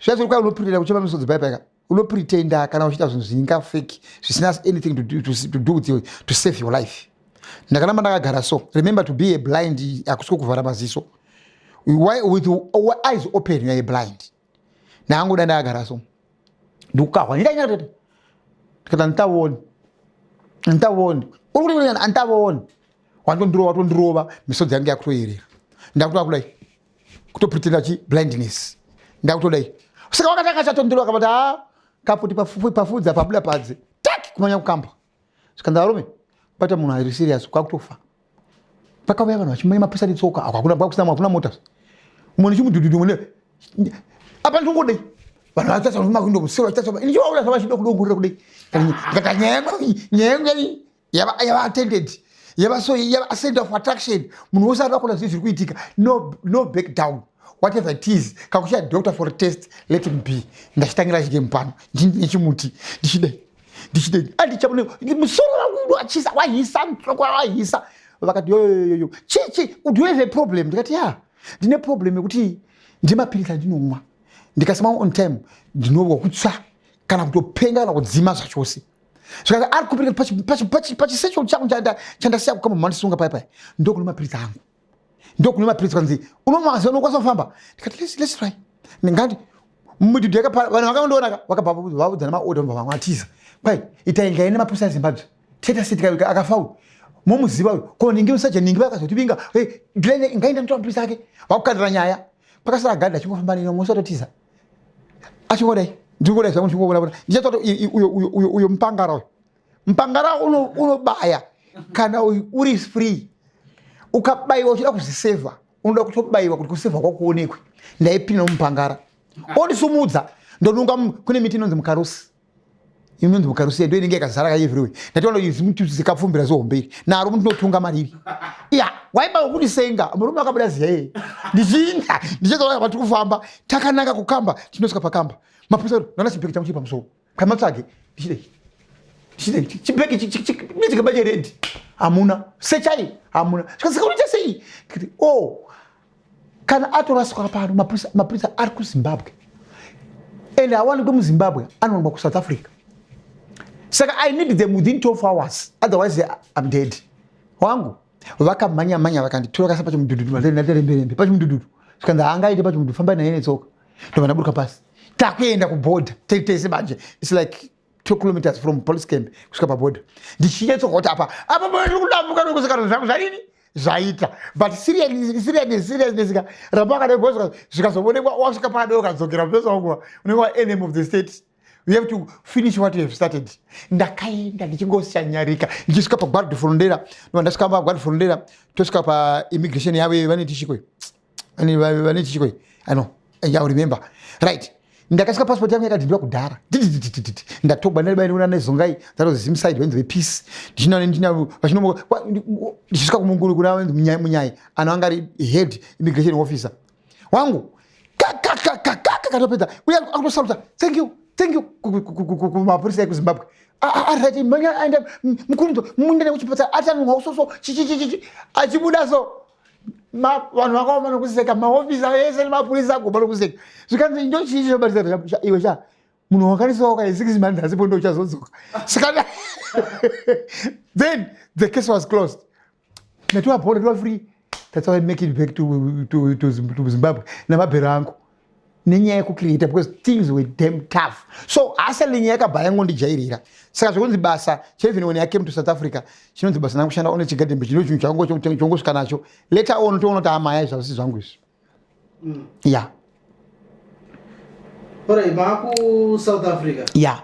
Zvacho kwa unopretenda kuchema misodzi pai paika. Unopretenda kana uchiita zvinhu zvinga fake zvisina anything to do, to, to do with you, to save your life. Ndakaramba ndakagara so. Remember to be a blind hakusiko kuvhara maziso. Why with your eyes open you are a blind. Ndakangoda ndakagara so. Ndikukahwa ndikanyatete. Ndikati anditavoni. Anditavoni. Uri kuti anditavoni. Wandondirova watondirova misodzi yangu yakutoyerera. Ndakutoda kudai. Kutopretenda chi blindness. Ndakutodai. Saka wakatanga chatondirova akabata ah kaputi pafudza pabuda padze. Tak kumanya kukamba. Saka ndarume bata munhu ari serious kwakutofa. Pakauya vanhu vachimanya mapurisa netsoka ako hakuna kusina hakuna mota. Munhu chimudhudhudhu mune apa ndingodai. Vanhu vatasa makundo musoro vatasa ini chiwaona zvavachida kudongorera kudai. Ndikati nyaya yangu nyaya yangu yani yava attended yava so yava center of attraction. Munhu wose arikuda kuona zviri kuitika. No, no back down. Whatever it is, kakushaya doctor for a test, let him be. Ndachitangira chigame pano. Ndine chimuti ndichidai. Ndichidai. Andichabone musoro wangu wachisa wahisa mutoko wahisa. Vakati yo yo yo yo. Chi chi, do you have a problem? Ndikati yeah. Ndine problem yekuti ndimapirisi andinomwa. Ndikasamwa on time ndinowa kutsva kana kutopenga kana kudzima zvachose. Zvikati ari kupirika pachisecho changu chandasiya kukamba mandisunga paya paya. Ndokune mapirisi angu. Ndokune mapirisi kanzi unomwa unokwanisa kufamba. Ndikati let's try. Ndingati mudhudhu yakapara vanhu vakandiona ka vakabva vaudza nemaorder vabva vamwe vatiza. Kwai itai ngai nemapurisa eZimbabwe. Teta siti akafa uyu. Momuziva uyu. Ko ningi musaje ningi vakazotivinga. Hey, Glenn ngaenda mutora mapurisa ake. Vakukandira nyaya. Pakasara gadha achingofamba neni vamwe vatotiza. Achingodai. Ndingodai zvangu ndichingoona bona. Ndichatora uyo uyo uyo uyo mupangara uyo. Mupangara unobaya kana uri free. Ukabayiwa uchida kuzviseva, unoda kutobayiwa kuti kuseva kwako kuonekwe. Ndaipinda mumupangara. Ondisumudza ndonunga kune miti inonzi mukarusi. Inonzi mukarusi ndo inenge yakazara ka everywhere. Ndatoona izi muti zikapfumbira zihombe iri. Naro muti unotunga mariri. Iya, waiba kundisenga. Murume akabuda ziya yeye. Ndichinda, ndichazoona kwatiri kufamba. Takananga kukamba, tinosvika pakamba. Mapurisa ndaona chibhegi changu chiri pamusoro. Kamatsvage, ndichidai. Ndichidai, chibhegi chikaba chered. Hamuna. Sechai, hamuna. Saka unoita sei? Ndikati, oh, kana atoraswa pano mapurisa ari kuZimbabwe. Ende hawanikwe muZimbabwe, anowanikwa kuSouth Africa. Saka I need them within 12 hours, otherwise I'm dead. Wangu, vakamhanya mhanya, vakanditora kasa pachimudhudhudhu, ndataremberembe pachimudhudhudhu. Zvikanzi haangaite pachimudhudhu, fambai naye netsoka. Ndobva ndaburuka pasi, takuenda kubhodha tese manje. It's like 2 kilometers from police camp kusvika pabhodha, ndichinyatsoka kuti apa apa ndiri kudambuka nokusvikana zvangu zvadini zvaita. But seriousness, seriousness ka, ramba wakadai, zvikazoonekwa wasvika pakadai, ukadzokera mupesa wangu, unenge wa enemy of the state. You have to finish what you have started. Ndakaenda ndichingosanyarika, ndichisvika paGuarda Fronteira. Ndobva ndasvika paGuarda Fronteira, tosvika paimmigration yavo, vaneti chikoi, vaneti chikoi, I know, I remember right. Ndakasvika, passport yangu yakadhindwa kudhara. Ndatogwa ndaibaina nezongai dzatozimside venzi vepeace. Ndichisvika kumunguru kuna munyai ano anga ari head immigration officer wangu, kakakakakatopedza uye akutosaluta, "Thank you, thank you," kumapurisa ekuZimbabwe. Right, aenda mukurudzo mundene kuchipatara, atanwa soso chichichichichi, achibuda so vanhu vakaoma nokuseka, maofisa ese nemapurisa agoma nokuseka. Zvikanzi, "Ndo chii chinobatisa iwe sha? Munhu wakanisiwa kai 6 months asipo, ndo uchazodzoka." Saka then the case was closed, natiwa bhola, tiwa free. That's how I make it back to Zimbabwe namabhero angu, nenyaya yekucreata, because things were damn tough. So hustling yakabva yangondijairira. Saka zvekunzi basa, even when I came to South Africa, chinonzi basa ndakushanda one chigadhembe chino, chinhu changu chongosvika nacho. Later on toona kuti amaya zvasi zvangu izvi. Ya. Alright, maaku South Africa. Ya.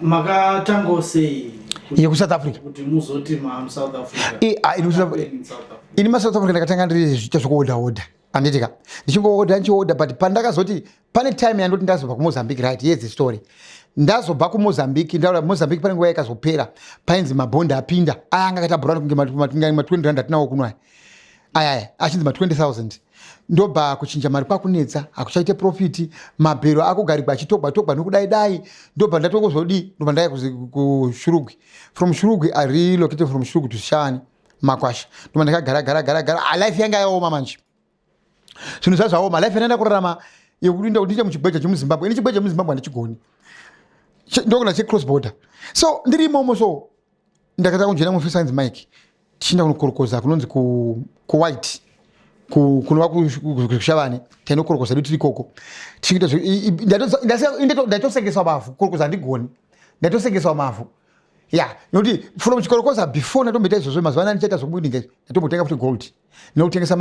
Makatangawo sei yekuSouth Africa? Kuti muzoti mamuSouth Africa. Ah, In South Africa. Ini maSouth Africa ndakatanga ndiri zviita zvekuodha odha, handiti ka? Ndichingoodha, ndichiodha, but pandakazoti pane time yandoti ndazobva kuMozambique, right, here's the story. Ndazobva kuMozambique, ndaura Mozambique, pane nguva yakazopera painzi mabhondi apinda aya anga akaita brown kunge ma20 rand atinawo kuno aya ayaya, achinzi ma20 000. Ndobva kuchinja mari kwakunetsa, hakuchaite profit, mabhero akugarigwa achitogwa togwa nokudai dai. Ndobva ndatongozodii, ndobva ndaya kuShurugwi. From Shurugwi, I relocated from Shurugwi to Shani, Makwasha. Ndobva ndakagara gara gara gara. Ah, life yanga yaoma manje, zvinhu zvazvaoma. Life yandanda kurarama yekuinda kuti ndiite muchigweja chemuZimbabwe, ini chigweja chemuZimbabwe handichigoni. Ndokuna checross border. So ndiri imomo, so ndakatanga kunjoina mufisa ainzi Mike, tichienda kunokorokoza kunonzi kuWhite, kunova kuShavani. Tainokorokoza du tiri ikoko, tichiita ndaitosengeswa mavhu. Kukorokoza handigoni, ndaitosengeswa mavhu ya, nokuti from chikorokoza, before ndatomboita izvozvo, mazuva anaya ndichaita zvokubudinga izvi, ndatombotenga futi gold nokutengesa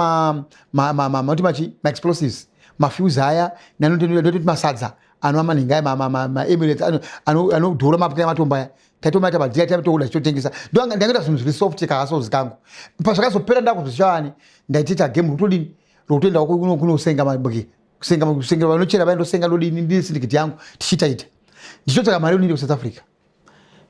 mati machi maexplosives, mafuse aya, ndototi masadza anova manhinga aya, maemirates anodhura, mapika matombo aya, taitomaita madhira, taitoda tichitotengesa. Ndangaita zvinhu zviri soft kakasozi kangu. Pazvakazopera ndakuzvishavani, ndaitoita game rokutodini, rokutoenda kunosenga mabuki, kusenga, kusengera vanochera vaindosenga, ndodini, ndine syndicate yangu, tichiitaita, ndichitotsvaka mari yoninde kuSouth Africa.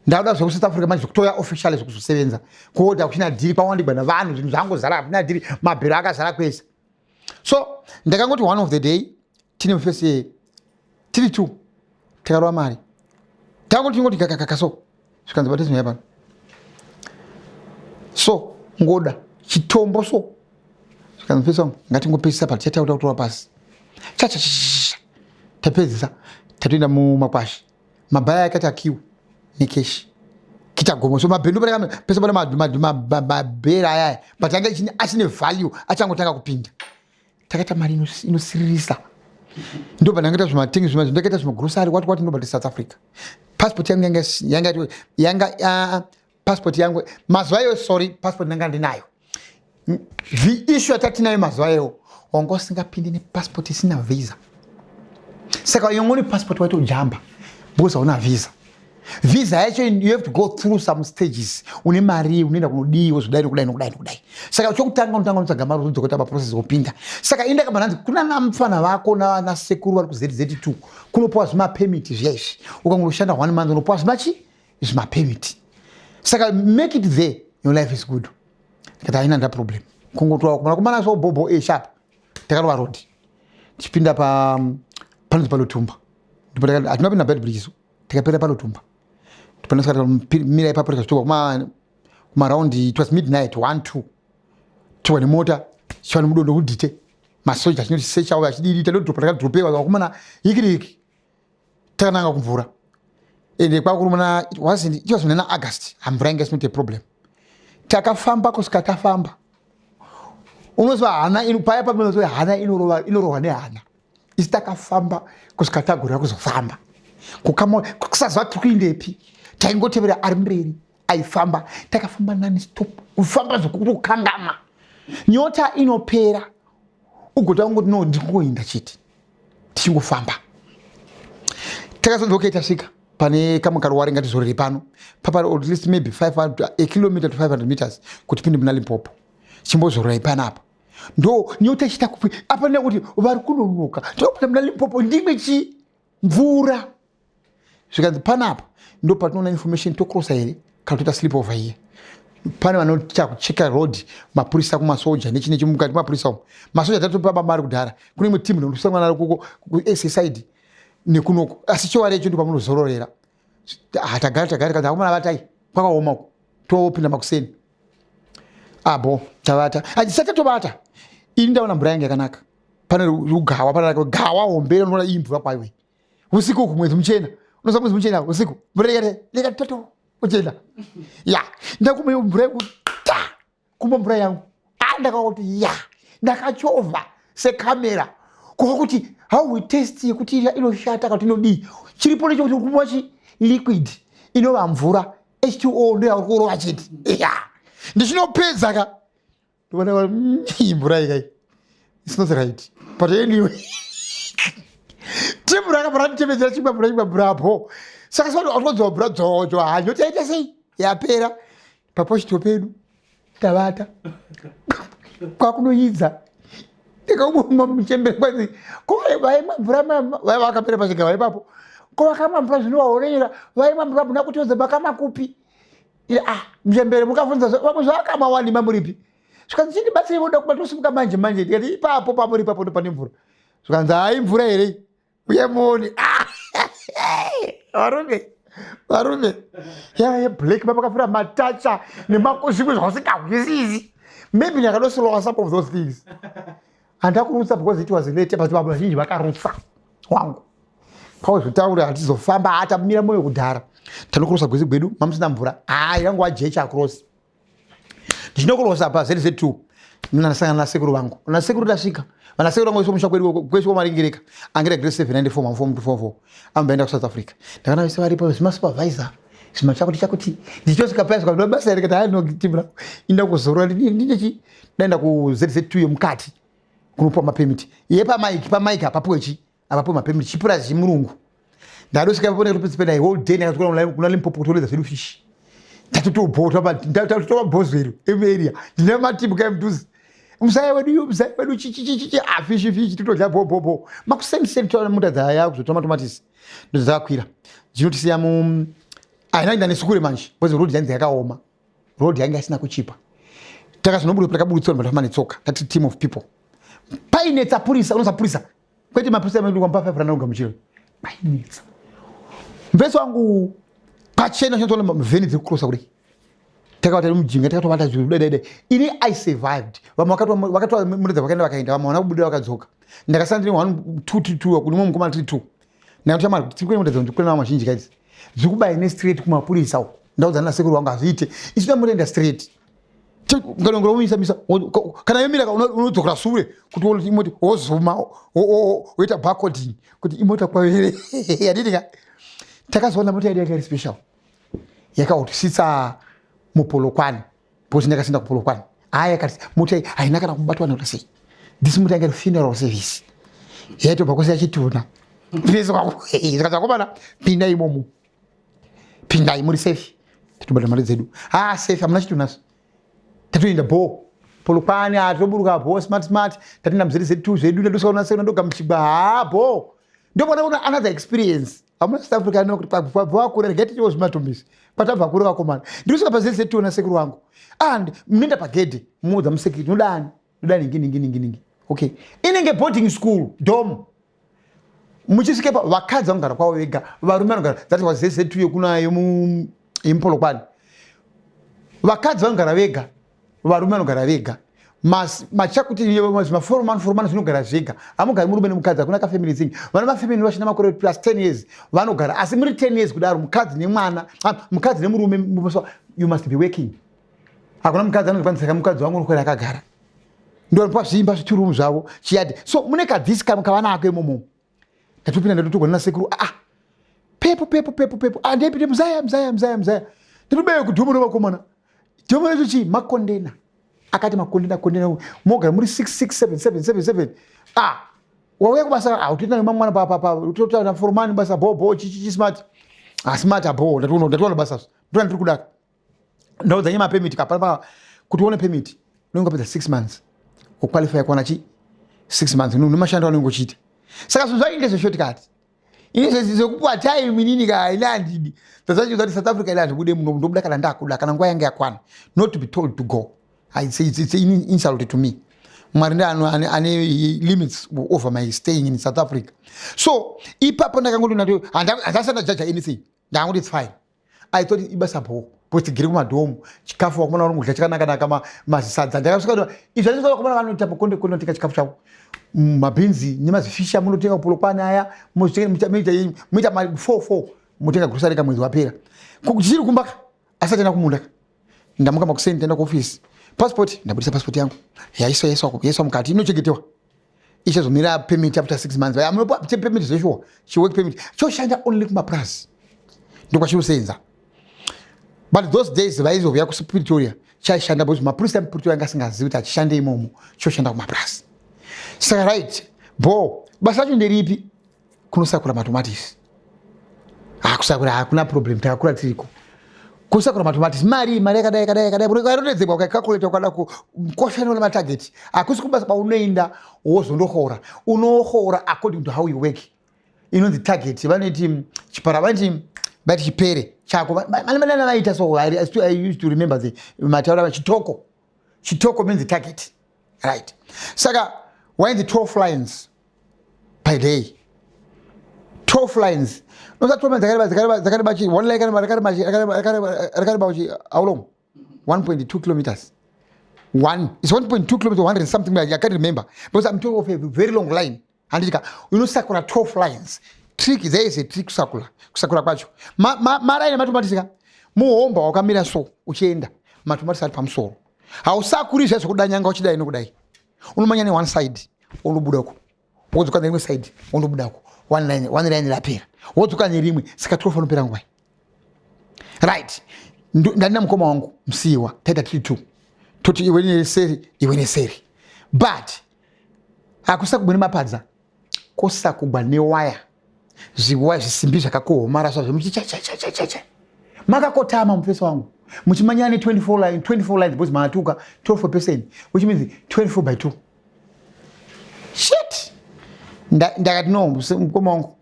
Ndauda zvekuSouth Africa manje, zvekutoya officially, zvekuzosevenza kuodha kuchina dhiri, kwawandigwa navanhu, zvinhu zvangozara, hakuna dhiri, mabhero akazara kwese. So ndakangoti one of the day tine mufesi tiri two, takarova mari, tangoti tingoti kakakaka so, zvikanzi, "Batizinoya pano." So ngoda chitombo, so zvikanzi, "Mufesi wangu, ngatingopedzisa pa tichataura kutora pasi." Chachachachacha, tapedzisa, tatoenda mumakwasha, mabhaya akati akiwa nekeshi kita gomo. So mabhendu pese pane mabhera ayaya, but anga achine value, achangotanga kupinda. Takaita mari inosiririsa. Ndobva ndangaita zvimatengi, ndakaita zvimagrosari, wati wati. Ndobva South Africa, passport yangu yanga passport yangu mazuva iyoyo, sorry, passport ndanga ndinayo. The issue yatatinayo mazuva iyoyo, wanga usingapindi nepassport isina visa. Saka yongoni passport waitojamba because hauna visa. Visa yacho, you have to go through some stages, une mari, unoenda kunodiwa, zvodai nokudai nokudai nokudai. Saka chokutanga unotanga unotsvaga mari, uzodzokota paprocess wopinda. Saka indakabva ndanzi kuna namufana vako nasekuru vari kuZZ2, kunopiwa zvimapermit zviya izvi. Ukangoshanda one month, unopiwa zvimachi zvimapermit. Saka make it there, your life is good. Ndikati haina nda problem, kungotoa kumana kumana. So bobo e sharp, takarova road tichipinda pa panonzi paLotumba. Ndipo hatina kupinda Beitbridge, so tikapera paLotumba. Mira ipapo, tikazvitoka kumaraundi, it was midnight, 1, 2, tiwa nemota, chiva nemudondo kudhite masoja achinoti sechawo achididi, tadodropa, takadropewa vakomana, hikiriki, takananga kumvura. Ende kwakuri muna it wasn't it was muna August, mvura yanga is not a problem. Takafamba kusvika tafamba. Unoziva hana ino paya pamunoziva hana inorova inorohwa nehana. Isi takafamba kusvika tagurira kuzofamba. Kukama kusaziva tiri kuindepi. Taingotevera ari mberi aifamba. Takafamba nani stop. Kufamba zvekukangama. Nyota inopera. Ugota kungoti no ndikungoinda chete. Tichingofamba. Takazonzi okay tasvika pane kamwe karuware ngatizorere pano. Papa at least maybe 500 a kilometer to 500 meters kuti pinde muna Limpopo. Chimbozororai panapa. Ndo nyota ichita kupi apa nekuti vari kunonoka. Topinda muna Limpopo ndimwe chi mvura. Zvikanzi panapa ndo patinoona information tokrosa here kana toita sleep over here. Pane vanoita kucheka road mapurisa kumasoja nechine chimukati mapurisa umu. Masoja tatopa mari kudhara. Kune imwe team inosangana naro kuko ku SSID nekunoko. Asi chowari icho ndipo pamunozororera. Ah, tagara tagara kana akomana vatai kwakaoma uko. Topinda makuseni. Abo tavata. Achisati tovata. Ini ndaona mvura yangu yakanaka. Pane rugawa pane gawa hombe unoona iyi mvura kwayo. Usiku uku mwedzi muchena. Unoziva mwedzi muchena usiku. Mvura yakati leka toto uchena. Ya, ndakumwa mvura yangu ta kumwa mvura yangu. Ah, ndakaona ya, ndakachovha sekamera. Kwa kuti how we test yekuti inoshata kana kuti inodii. Chiripo nechekuti kumwa chi liquid inova mvura H2O ndo yauri kurova chete. Ya. Ndichinopedza ka. Ndobona mvura ikai. It's not right. But anyway. Timu rakabva randitevedzera chimwa mvura chimwa mvura apo. Saka saka watodzwa mvura dzodzo hanyo taita sei? Yapera. Paposhito pedu tavata. Kwakunoyidza. Ndikaumwa muchembere kwanzi ko vaimwa mvura vaiva vakapera pachigaba ipapo. Ko vakamwa mvura zvinovaonera vaimwa mvura muna kutiudza makamwa kupi? Ah, muchembere mukabvunza vamwe zvavakamwa wani mamuripi? Zvikanzi chindibatsirei voda kuba tosimuka manje manje ndikati ipapo pamuri ipapo ndo pane mvura. Zvikanzi hayi mvura here? Uye muone. Varume. Varume. Yava yeblack mapakafura matacha nemazvimwe zvausingahwisisi. Maybe ndakadosolowa some of those things. Handakurutsa because it was late but vanhu vazhinji vakarutsa wangu. Pauzvitaura hatizofamba atamira moyo kudhara. Tanokurosa gwezi gwedu mamusina mvura. Ah, yangu wajecha across. Ndinokurosa pa ZZ2. Ndasangana nasekuru vangu. Nasekuru tasvika. Vanasekuru vangu vesomusha kwedu kwese kwamaringireka. Angira grade 7 94 mam form 244. Ambaenda ku South Africa. Ndakana vese varipo zvima supervisor. Zvima chakuti chakuti. Ndichosvika paya svika basa here kati hayi no timra. Inda kuzorora ndinechi ndaenda ku ZZ2 yemukati. Kunopuwa mapermit. Yepa mic pa mic apapuwe chi. Apapuwe mapermit chipurazi chimurungu. Ndadosvika ipapo ndakatopedzipenda whole day ndakatokona kuna Limpopo kutoredza zvedu fish. Tatotobhota tatotova bhozvero area. Ndine matimu kai mudhuze. Musaya wedu musaya wedu chichichichi ah fish fish totodya bo bo bo. Makuseni seni toona mota dzaya kuzotora matomatisi. Ndidzo dzakakwira. Dzinotisiya mu haina kuenda nesu kure manje because road yanzi yakaoma. Road yanga isina kuchipa. Takazonobuda takaburitswa vanhu vatafamba netsoka. Tati team of people. Painetsa purisa unoza purisa. Kwete mapurisa edu kwamba 5 rand ugamuchira. Painetsa. Mvesi wangu pachena chinotoona mveni dziri kucrossa kudai. Takavata mujinga takatovata zvinhu dai dai. Ini I survived. Vamwe vakatora mureza vakaenda vakaenda vamwe vana kubuda vakadzoka. Ndakasara ndiri 1 2 3 2 kune mumwe mukomana 3 2. Ndakati mari tiri kuenda mureza ndikuenda vamwe vazhinji kaidzi. Dziri kubaya ne straight kumapurisa uko. Ndaudza nasekuru wangu hazviite. Isu tamuenda straight. Ngalongora umisa misa kana yomira unodzokera sure kuti uone imoti wozuma woita barcoding kuti imota kwayo here yadini ka takazoona mota yedu yanga iri special yakaotisitsa muPolokwane because ndakasinda kuPolokwane aya yakati mota iyi haina kana kubatwa nekuti sei this mota yanga iri funeral service yaitobva kwese yachituna zvikati akomana pinda imomo pindai muri safe titobata mari dzedu ha safe hamuna chitunazvo tatoenda bho Polokwane atoburuka bho smart smart tatinda muzeri zetu zvedu tadosika kuna ndogamuchigwa ha bho ndopona kuna another experience hamuna South Africa no kuti kwabva wakura regai tichiwo zvimatombisi kwatabva kure vakomana ndinosvika pazeri zetu na sekuru wangu and munoenda pagedhe muudza musecurity nodani nodani ningi ningi ningi ningi okay inenge boarding school dom muchisvika pa vakadzi vanogara kwavo vega varume vanogara that was ZZ2 yekuna yemuPolokwane vakadzi vanogara vega varume vanogara vega. Machakuti maforomani foromani zvinogara zvega. Hamugari murume nemukadzi, hakuna kafamily thing. Vana mafamily vachina makore plus 10 years vanogara, asi muri 10 years kudaro mukadzi nemwana, ah, mukadzi nemurume, you must be working. Hakuna mukadzi anozokwanisa mukadzi wangu unokwera akagara. Ndovanopa zviimba zviturumu zvavo chiyadi. So mune kadhisi kamwe kavanako imomo. Ndatopinda ndatotorwa nasekuru. Ah, pepo pepo pepo pepo. Ah, ndepinde mzaya mzaya mzaya mzaya. Ndinobeyo kudhumu revakomana. Dhumu recho chii? Makondena. Akati makondena kondena mogara muri 6 6 7 7 7 7. Ah, wauya kubasa ah utoita nemamwana pa pa pa utoita na foromani basa bo bo chi chi smart. Ah, smart bo ndatoona ndatoona basa. Ndona ndiri kudaka. Ndaudza nyama permit kapana kuti uone permit unenge wapedza 6 months kuqualify kuwana chi 6 months nemashando anenge uchiita. Saka zvinhu zvainge zveshortcut. Ini zvekupuwa time inini ka ini handidi. Ndazvachiudza kuti South Africa ini handibude muno, ndobuda kana ndakuda kana nguva yange yakwana. Not to be told to go. It's an insult to me. Mwari ndiye ane limits over my staying in South Africa. So ipapo ndakangoti handasati ndajaja anything. Ndakangoti it's fine. I thought ibasa bho because tigere kumadhomu chikafu vakomana vari kudya chakanaka-naka mazisadza. Ndakasvika izvi andisvika vakomana vanoita makonde konde vanotenga chikafu chavo mabhinzi nemazifisha munotenga kupolokwane aya muita mari 4 4 motenga grocery kamwedzi wapera. Tichiri kumba ka asati enda kumunda ka. Ndamuka makuseni ndaenda kuofisi. Passport ndabudisa passport yangu yaiswa yaiswa yaiswa mukati inochengetewa. Ichazomira permit after 6 months. Vaya munopa permit zveshuwa chi work permit choshanda only kumapurazi ndokwachinosenza. But those days vaizouya kuPretoria chaishanda because mapurisa emuPretoria anga asingazivi kuti achishande imomo choshanda kumapurazi. Saka right bo basa racho nderipi? Kunosakura matomatisi. Ah, kusakura hakuna problem, takakura tiriko. Kusakura matomatisi mari mari yakadai yakadai yakadai ukarondedzerwa ukaikakuleta ukada kukosha neona matarget. Hakusi kubasa kwaunoenda wozondohora, unohora according to how you work. Inonzi target vanoti chipara vanoti vati chipere chako manana vaita so I used to remember the mataura chitoko. Chitoko means target. Right. Saka wainzi 12 lines per day. 12 lines. Noza 12 lines dzakareba dzakareba dzakareba chi one line rakareba rakareba rakareba rakareba chi how long? 1.2 kilometers. One. It's 1.2 kilometers, 100 something I can't remember. Because I'm talking of a very long line. Handika unosakura 12 lines. Trick, there is a trick kusakura. Kusakura kwacho. Maraini matomatisi ka. Muhomba wakamira so uchienda. Matomatisi ari pamusoro. Hausakuri zvacho kudanyanga uchidai nokudai. Unomanya ne one side unobuda uko. Wodzoka nerimwe side unobuda uko. One line, one line rapera. Wodzoka nerimwe saka 12 anopera nguva. Right. Ndandina mukoma wangu Musiwa taita tiri 2. Toti iwe neseri, iwe neseri. But hakusakugwa nemapadza, kosakugwa newaya, zviwaya zvisimbi zvakakohomara zvazvo muchichachachachacha makakotama mufesi wangu muchimanyana ne 24 line, 24 lines because maatuka 12% which means 24 by 2. Shit. Ndakati no mukoma wangu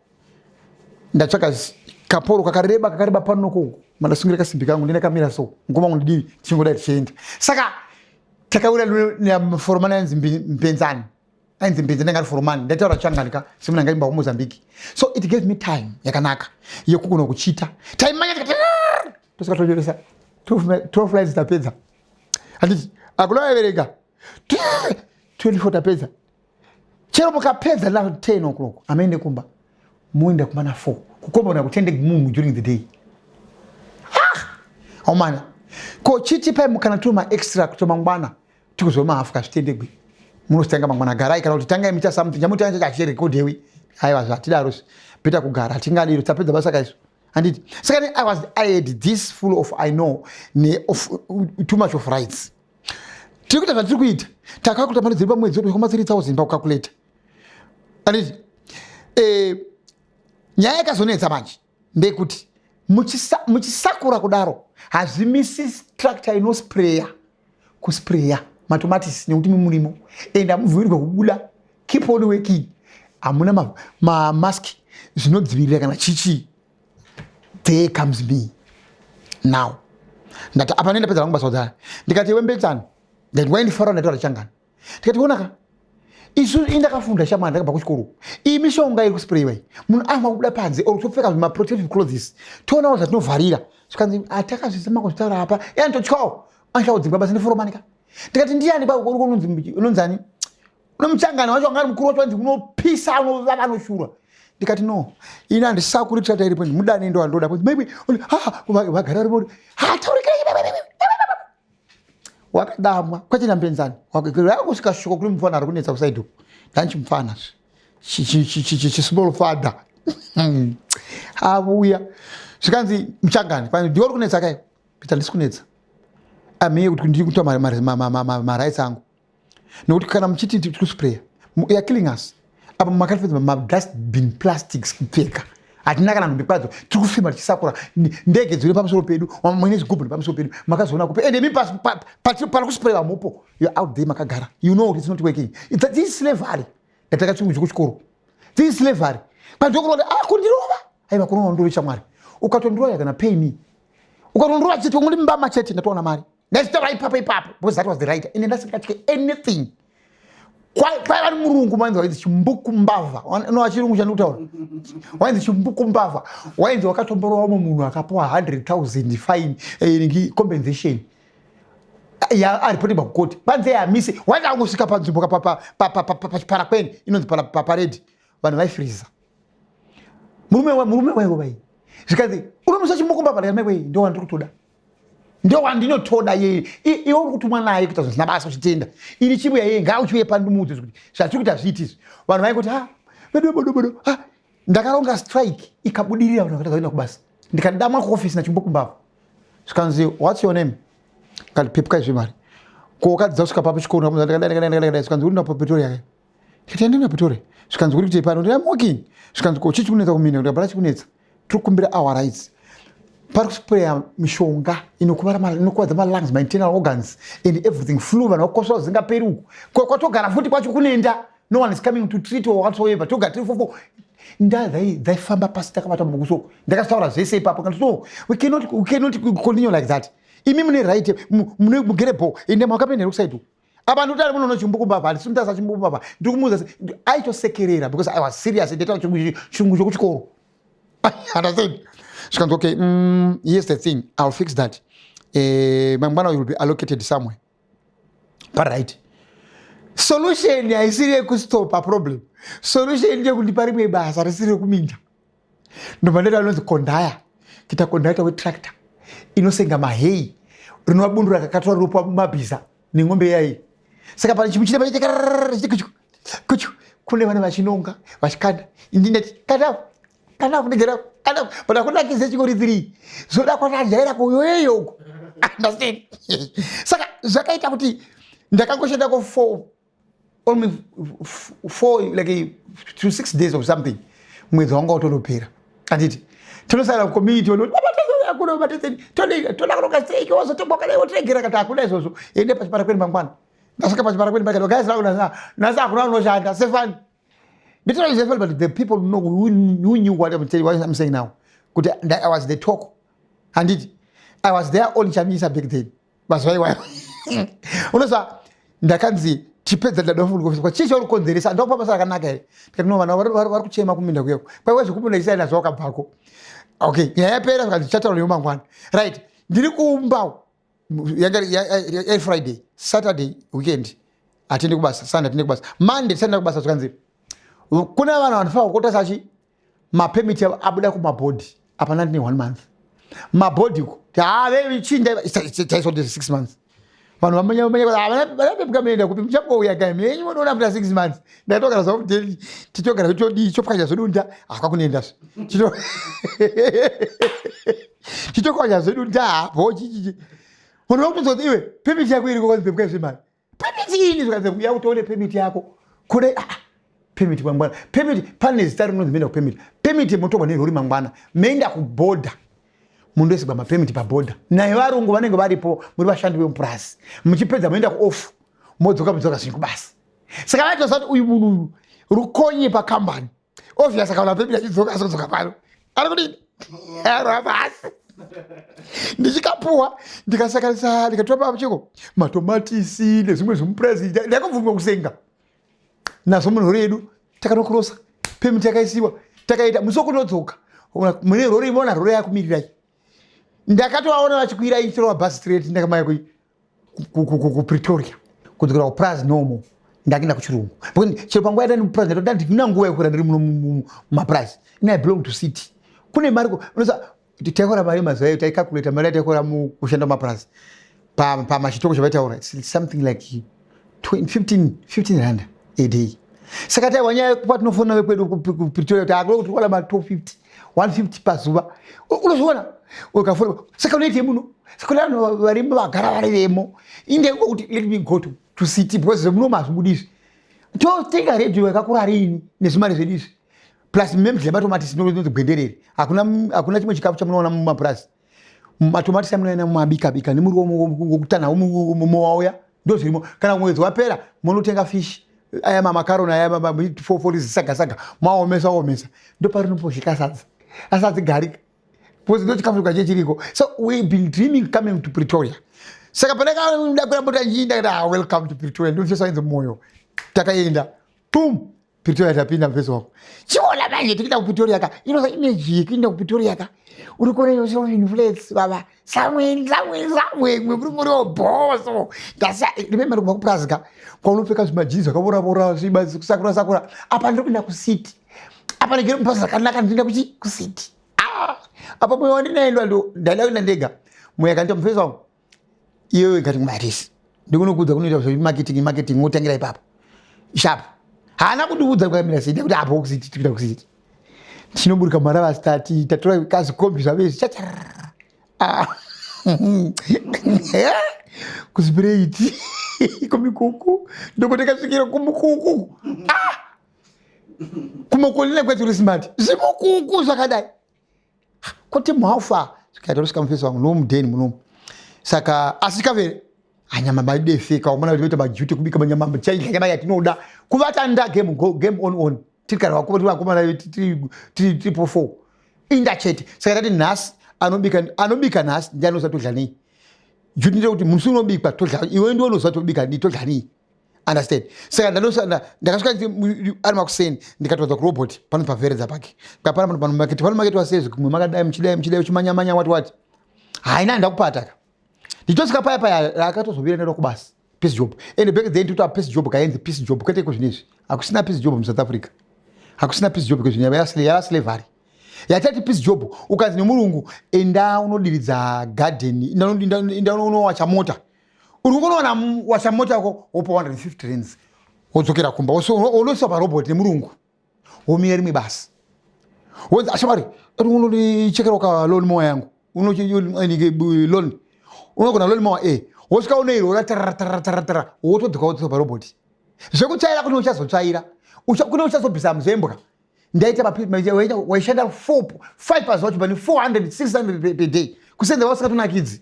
ndatsvaka kaporo kakareba kakareba pano nokoko mandasungira kasimbi kangu ndinakamira so mukoma wangu ndidivi tichingodai tichienda. Saka takawira foromani ainzi Mpenzani. Ainzi Mpenzani anga ari foromani. Ndaitaura Changani ka semunhu anga aimba kuMozambique. So it gave me time yakanaka yekugona kuchita. Taimanya tikati tosvika tonyoresa 12 lines tapedza. Handiti hakuna vaiverenga 24 tapedza. Chero mukapedza na 10 o'clock amaende kumba moenda kumba na 4 kukomba kutende munhu during the day. Ah! Aumana. Ko chitipai mukana tuma ma extra kuto mangwana tikuzwa mahafu kazvitendegwi. Munozitanga mangwana garai kana kuti tangai muita something chamutanga chacho achirekodhewi. Aiwa zvatidaro better kugara hatingadiro tapedza basa kaisu. Handiti saka I had this full of I know ne of too much of rights. Tiri kuita zvatiri kuita takakuta mari dziri pamwedzi wedu koma 3000 pakucalculate. Handiti nyaya yakazonetsa manje ndeyekuti muchisakura kudaro hazvimisi tractor inospreya kuspreya matomatisi nekuti mumurimo and hamubvumirwe kubuda. Keep on working. Hamuna mamask zvinodzivirira kana chichi. There comes me now. Ndati apa ndapedza rangu basa kudhara. Ndikati iwe Mbetsani, ndati waindifara ndataura Changani. Ndikati onaka isu indakafunda shamwari ndakabva kuchikoro. Iyi mishonga iri kuspreyiwa iyi. Munhu anofanira kubuda panze or kutopfeka zvima protective clothes. Toonawo zvatinovharira. Zvikanzi atakazvisema kuzvitaura apa. Iye anototyawo. Anoshaya kudzingwa basa neforomani ka. Ndikati ndiyani unonzani unomuchangani wacho anga ari mukuru wacho wanzi unopisa, unovava, anoshura. Ndikati no, ini handisakuri tractor iripo, ndimudane ndo andoda. Maybe vagara varipo, taurikei wakadamwa kwete nampenzani kusvika shoko kuri mufana ari kunetsa kusaidi uku. Ndanchimufana chismall father avuya, zvikanzi muchangani ndiwe uri kunetsa kai? Kuti handisi kunetsa, amiye kuti ndiri kuita marights angu, nokuti kana muchiti tiri kuspraya, you are killing us. Apa makatipedza madustbin plastics kupfeka, hatina kana nhumbi kwadzo, tiri kufema tichisakura ndege dziri pamusoro pedu, muine zvigubhu pamusoro pedu. Makazoona kupi? Ende imi pari kuspraya mupo, you are out there makagara, you know it's not working. This is slavery yatakachungu kuchikoro. This is slavery. Pandokurova, ah, kundirova, aiva kurova ndori shamwari. Ukatondirova kana pay me, ukatondirova chete, ungoti mbama chete, ndatoona mari. Ndachitaura ipapo ipapo because that was the right. Ende ndasingatye anything. Kwaiva nemurungu mainzi wainzi chimbuku mbavha. No, chirungu chandikutaura, wainzi chimbuku mbavha, wainzi wakatomborova umwe munhu akapiwa 100,000 fine, compensation aripotebwa kukoti panze yamise. Waida kungosvika panzvimbo pachipara kweni inonzi paparedi, vanhu vaifiriza murume waivo vai. Zvikanzi unomusa chimbuku mbavha. Ndikati mai, ndo wandiri kutoda, ndo wandinotoda yeye. Iwe uri kutumwa naye kuita zvisina basa uchitenda ini chibuya yeye ngauchiuye pandimudze kuti zvatiri kuti hazviiti izvi. Vanhu vaingoti ha bedo bodo bodo ha. Ndakaronga strike ikabudirira, vanhu vakatadza kuenda kubasa. Ndikadamwa kuofisi nachimbuku mbavha, zvikanzi, "What's your name?" Kati pepukai zvemari ko wakadzidza kusvika papo chikoro? Zvikanzi uri napo Pretoria kai? Ndikati andina Pretoria. Zvikanzi uri kuti pano? Ndiri working. Zvikanzi ko chii chikunetsa kumina? Kuti hapana chikunetsa, tiri kukumbira our rights. Pari kuspreya mishonga inokuvadza malungs, mainternal organs and everything, flu, vanhu vakoswa zingaperi uku. Kwatogara futi kwacho kunenda, no one is coming to treat or whatsoever. Togara tiri fofo nda dzaifamba pasi takabata mukuso. Ndakataura zvese ipapo kati no, we cannot continue like that. Imi mune right, mune mugere bo, ende makapendera kusaidi uku. Apa ndikutari munono chimbuku mbavha, handisi mutasa chimbuku mbavha. Ndiri kumuudza, aitosekerera because I was serious. Ndetaura chirungu chokuchikoro, understand? Zvikanzi okay, here's the thing, I'll fix that. Mangwana you will be allocated somewhere. Paright solution haisiri yekustopa problem, solution ndeyekuti rimwe basa risiri rekuminda. Ndobva ndaita anonzi kondaya, kuita kondakta wetractor inosenga mahei, rinova bundu rakakatora ropa mabhiza neng'ombe yai. Saka pane chimuchina paite kuchu kuchu, kune vane vachinonga vachikanda, indinati kanda kanda ndegera kanda, but akunakise chikori 3 zvoda kwatajaira kuyoyeyo uko, understand? Saka zvakaita kuti ndakangoshandako for only four, like 2 6 days or something, mwedzi wanga watondopera. Anditi tonosara community toda kuronga strike, wazotomboka wotiregera. Kati hakuna izvozvo, ende pachipara kweni mangwana. Ndasvika pachipara kweni pakati, guys, nhasi hakuna unoshanda sefani. Nditoa, but the people know who knew what I'm telling, what I'm saying now, kuti I was the talk. Handiti I was there on Chamisa back then, mazuva iwayo. Unoziva ndakanzi chipedza ndadofundwa chii chauri kukonzeresa, ndakupa basa rakanaka here? Ndikati no, vanhu vari kuchema kuminda kuyako kwaiwa zvekuminda isaina zvawakabvako. Okay, nyaya yapera. Zvikanzi tichataura newe mangwana. Right, ndiri kumba, yanga iri Friday, Saturday weekend hatiendi kubasa, Sunday hatiendi kubasa, Monday tisaenda kubasa. Zvikanzi kuna vanhu vanofanira kukota sachi mapermit abuda kumabhodhi apana, ndine one month mabhodhi uko chinda chaiswa 6 months. Vanhu vamanyavapepuka muenda kupi? Muchangouya kai menyu munoona after 6 months. Ndatogara zvakuti titogara todii, chopwanya zvedunda hakwakunendazve, chitokwanya zvedunda hapo chichichi. Munhu wakutonzwa iwe permit yako iriko, kwanzi pepuka zvemari permit ini. Zvikanzi uya utore permit yako kune ah, permit mangwana, permit pane zita rinonzi meenda kupermit, permit motorwa nerori mangwana, meenda kubhodha, mundoisigwa mapermit pabhodha naye varungu vanenge varipo, muri vashandi vemupurasi. Muchipedza moenda kuoff, modzoka, mudzoka zvinhu kubasa. Saka vaitoziva kuti uyu munhu uyu rukonye pakambani, obvious akaona permit achidzoka, azodzoka pano ari kudini, arwa pasi. Ndichikapuwa ndikasakanisa, ndikatora pachiko matomatisi nezvimwe zvemupurasi, ndakabvumwa kusenga nazvo munhoro yedu. Takanokurosa permit yakaisiwa, takaita musi wekundodzoka mune rori, imona rori yakumirirai. Ndakatovaona vachikwira ichirova bus straight. Ndakamaya kui kuPretoria, kudzokera kupurazi nomo, ndakuenda kuchirungu, because chero panguva yatani mupurazi ndandina nguva yekuenda ndiri muno mumapurazi. Ina I belong to city, kune mari. Unoza taikora mari mazuva ayo, taicalculata mari yataikora mukushanda mumapurazi pamachitoko chavaitaura, it's something like 20, 15, 15 rand a day. Saka taiwa nyaya patinofona vekwedu kuPretoria kuti akuda kuti kuona ma 250, 150 pazuva. Unozviona ukafona, saka unoitei muno? Saka kune vanhu varimo vagara vari vemo. Indengo kuti let me go to city, because zvemuno mazvibudizvi totenga redhiyo yakakura rini nezvimari zvedu izvi, plus memudya matomatisi inonzi gwenderere. Hakuna chimwe chikafu chamunoona mumapurazi. Matomatisi amunoenda mumabika bika nemuriwo wokutana mowauya, ndo zvirimo. Kana mwedzi wapera munotenga fish, aya mamakaroni aya, fofori, zisaga saga, maomesa omesa, ndo parinoposvika sadza, asi hadzigarika because ndo chikafu chacho chiriko. So we've been dreaming coming to Pretoria. Saka pandakaenda kurambota njinda ndakati, "Ah, welcome to Pretoria." Ndofesa inzi mwoyo. Takaenda, pum, Pretoria tapinda. Mufesi wako chiona manje tikuenda kuPretoria ka, inoza image yekuenda kuPretoria ka, uri kuona ino flats baba, somewhere, somewhere, somewhere muri muriwo bhoso. Ndasa remember kubva kupurazi ka, kwaunopfeka zvimajinzi zvakavora-vora, kusakura sakura. Apa ndiri kuenda kucity, apa ndigere mupasi zvakanaka, ndinoenda kuchi kucity. Ah, apa mweya wandinaendwa ndaida kuenda ndega. Mweya kandiita, mufesi wangu iwewe ngati marisi ndikunokuudza kunoita zvemarketing, marketing wotangira ipapo sharp. Haana kundiudza kwakamira sei, ndekuti apo kucity, tikuenda kucity, tinoburika mumaravasitati, tatora kazikombi zvavezi chacharara kuSpruit kumikuku, ndokutikasvikira kumukuku. Ah! Kumakolina kwetu risimati zvimukuku zvakadai kuti mhaufa zvikaita kusvika mufesi wangu nomudheni munomu. Saka asi kavere anyama maidefeka umona kuti majuti kubika manyama chaidya nyama yatinoda kuvata nda game go, game on on tiri kana vakomana tiripo four inda chete. Saka tati nhasi anobika, anobika nhasi ndiani usatodya nei juti, ndekuti musi unobikwa todya, iwe ndiwe unoziva tobika ni todya nei, understand? Saka ndakasvika ari makuseni, ndikatoedza kurobot pano paveredza pake kapana pano panomaketi, panomaketwa sezvi kumwe makadai muchidai muchidai uchimanyamanya wati wati haina ndakupata ka. Ndichitosvika paya paya akatozovira nero kubasa piece job, and back then tikuti piece job kaenzi piece job, kwete kozvinezvi. Hakusina piece job muSouth Africa, hakusina piece job kozvino, yava slavery. Yatati piece job, ukanzi nemurungu enda unodiridza garden, enda unowacha mota, uri kunowana wacha mota yako, wopa 150 rands, wodzokera kumba, unoiswa parobot nemurungu, womira rimwe basa, wonzi ashamwari unondichekera ka lawn mower yangu, lawn unogona lawn mower e, wosvika unoirora tarataratara, wotodzoka wodzoka parobot. Zvekutsvaira kune uchazotsvaira, kune uchazobvisa muzembwa. Ndaita waishanda 4 5 pazuva chibva ni 400 600 per day, kusenza vausikatonakidzi.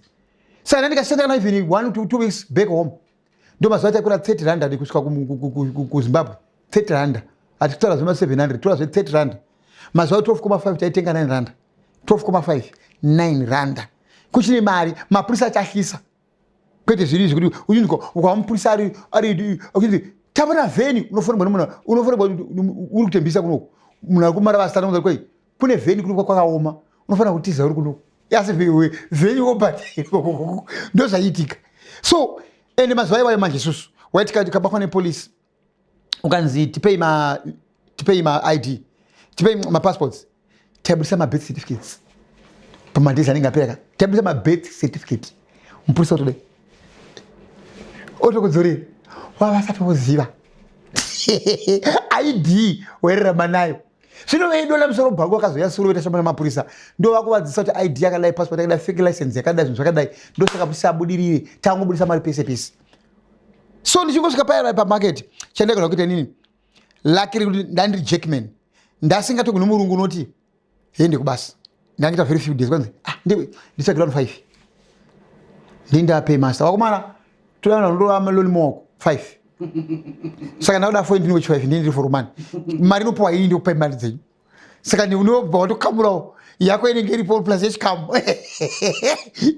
Saka ndandikashanda kana even 1 to 2 weeks back home, ndo mazuva ataikura 30 rand kusvika kuZimbabwe. 30 rand, hatitaura zvema 700, tora zve 30 rand. Mazuva 12,5 taitenga 9 rand, 12,5, 9 rand, kuchine mari. Mapurisa achahlisa kwete zviri izvi kuti uchinzwa ukava mupurisa ari uchinzi tavona vheni, unofanirwa nemunhu, unofanirwa uri kutembisa kunoku, munhu ari kumara vasitana kwei kune vheni kuno kwakaoma, unofanira kutiza uri kunoku, asi vheni wobhadhira. Ndo zvaiitika. So ende mazuva iwayo manje isusu waiti kabatwa nepolisi, ukanzi tipei ma ID, tipei mapassports, taibudisa mabirth certificates pamadays anenge apera ka, taibudisa mabirth certificate, mupurisa otodai otokudzorera, wava vasati voziva ID wairarama nayo. Zvino veidona musoro bhangu vakazoya suru voita shamba namapurisa, ndo vakuvadzisa kuti ID yakadai, passport yakadai, fake license yakadai, zvinhu zvakadai, ndosaka tisabudirire, tangobudisa mari pese pese. So ndichingosvika paya pamarket, chandaigona kuita inini, luckily kuti ndandiri jackman, ndasingatogoni murungu unoti hende kubasa, ndangaita very few days, kwanzi ah, ndiwe nditsvagirwa no 5, ndindape master wakomana toda ndorama lawn mower 5. Saka ndakuda fo ndini wechi 5, ndini ndiri foromani, mari inopiwa ini, ndikupai mari dzenyu. Saka unobva watokamurawo yako inenge iripo plus yechikamu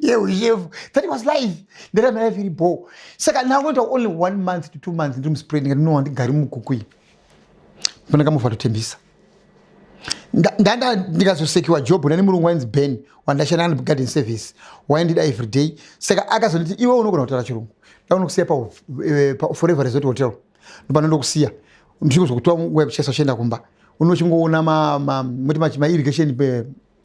yeushefu. That was life. Ndarama life iri bo. Saka ndakuita only one month to 2 months ndiri muSpruit, ndikati no, handigari mukukui, pandakamuvha totembisa. Ndanda ndikazosekiwa job nani murungu wainzi Ben wandashanda nani garden service, waindida everyday. Saka akazonditi, "Iwe unogona kutaura chirungu, ndaunokusiya pa Forever Resort Hotel." Ndopano ndichikuzokutora nguva yekuchesa uchienda kumba, unochingoona muti mairrigation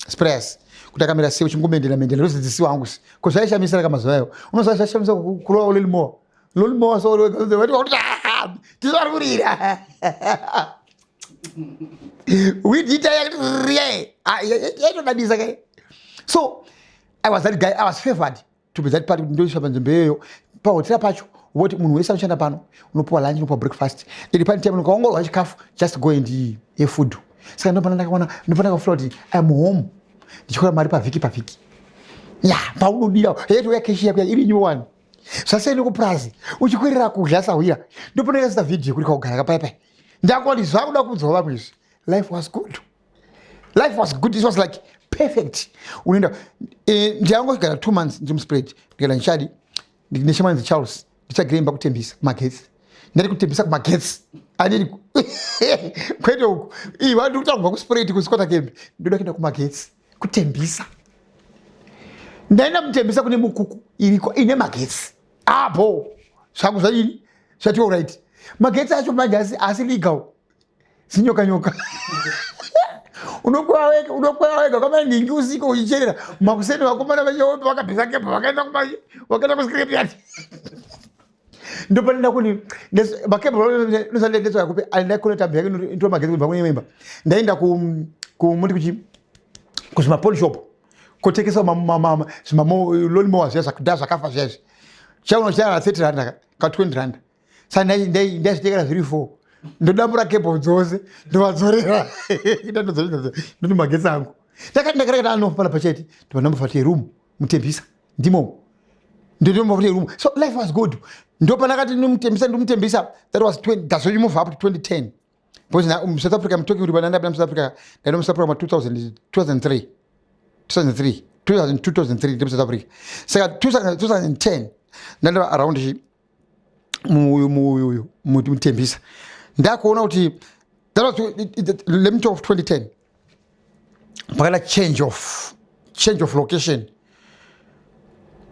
sprayers kuti akamira sei, uchingomendela mendela. Ndozidzisiwa hangu ko zvaishamisira kamazuva ayo. Unoziva zvaishamisa kurova lawnmower, lawnmower. So tisu vari kurira weed yaitodadisa kai. So I was that guy. I was favored to be that part. Ndoiswa panzvimbo iyoyo pahotera pacho, voti munhu wese anoshanda pano unopiwa lunch, unopiwa breakfast iri pane time. Ukaongorwa chikafu, just go and have food. Saka ndopana ndakaona, ndopana ndakafura kuti I'm home, ndichikora mari pavhiki pavhiki ya paunodira yaitouya cash yako iri new one. Zvasiyana nekupurazi uchikwerera kudya sahwira. Ndopanoita vhidhiyo kuri kaugara kapaipai. Ndakuti zvakuda kuudzwa vamwe izvi. Life was good, life was good. It was like perfect. Unoenda, ndiyangogara 2 months ndiri muspread. Ndikaenda nchadi neshamwari Charles, nditsvagire imba kuTembisa kumagetsi. Ndati kuTembisa kumagetsi andiri kwete uku iwa ndiri kutaura kubva kuspread kusquatter camp. Ndoda kuenda kumagetsi kuTembisa. Ndaenda muTembisa kune mukuku iriko ine magetsi apo. Zvangu zvadini, zvati alright. Magetsi acho manje asi legal, zinyoka nyoka. Unokweva wega, unokweva wega kwamaningi usiku uchicherera. Makuseni vakomana vachaopa vakabvisa kebha, vakaenda vakaenda kuscrapyard. Ndopanoenda kuni makebha kupi andakoneta yake inotora magetsi kubva kune imba. Ndaenda kumuti kuchi kuzvimapawn shop kotekesa zvimalonmower zviya zvakudhaya zvakafa zviya izvi. Chauno chana 30 rand ka 20 rand. Saka ndaizvitekera zviri four, ndodambura kebho dzose, ndovadzorera, ndoti magetsi angu. Ndakati ndakareketa anofana pacheti ndobva ndambofati room muTembisa ndimo, ndotombofati room. So life was good. Ndopanakati ndimutembisa, ndimutembisa. That was 20, that's when you move up to 2010, because now South Africa, I'm talking kuti pandandapinda muSouth Africa, ndaenda muSouth Africa ma 2000, 2003, 2003, 2002, 2003 ndiri muSouth Africa. Saka 2010 ndandava around muTembisa. Ndakuona kuti that was, let me talk of 2010, pakada change of location.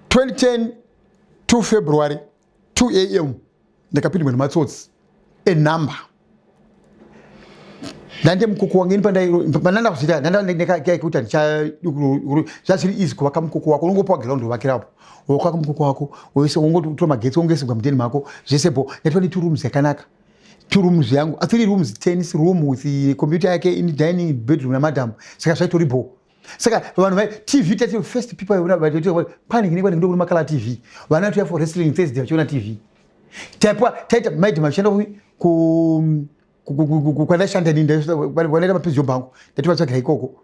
2010 2 February, 2 a.m., ndakapindwa nematsotsi enumber. Ndande mukoko wangu ini pandanda kuzoita ndandakakuti zvazviri easy kuvaka mukoko wako. Unongopiwa ground, wovakirapo, wokaka mukoko wako wese, wongotora magetsi, wongoisigwa mudheni mako zvesepo. Ndatova ne two rooms yakanaka, two rooms yangu, three rooms, tennis room with computer yake in dining, bedroom namadam. Saka zvaitori bo. Saka vanhu vai TV tati first people kwanenge nekwanenge ndokune makala TV. Vana vatoya for wrestling Thursday vachiona TV. Taipiwa taita maidhi machishanda kwandashanda ini, kwanaita mapiece job angu, ndativatsvagira ikoko.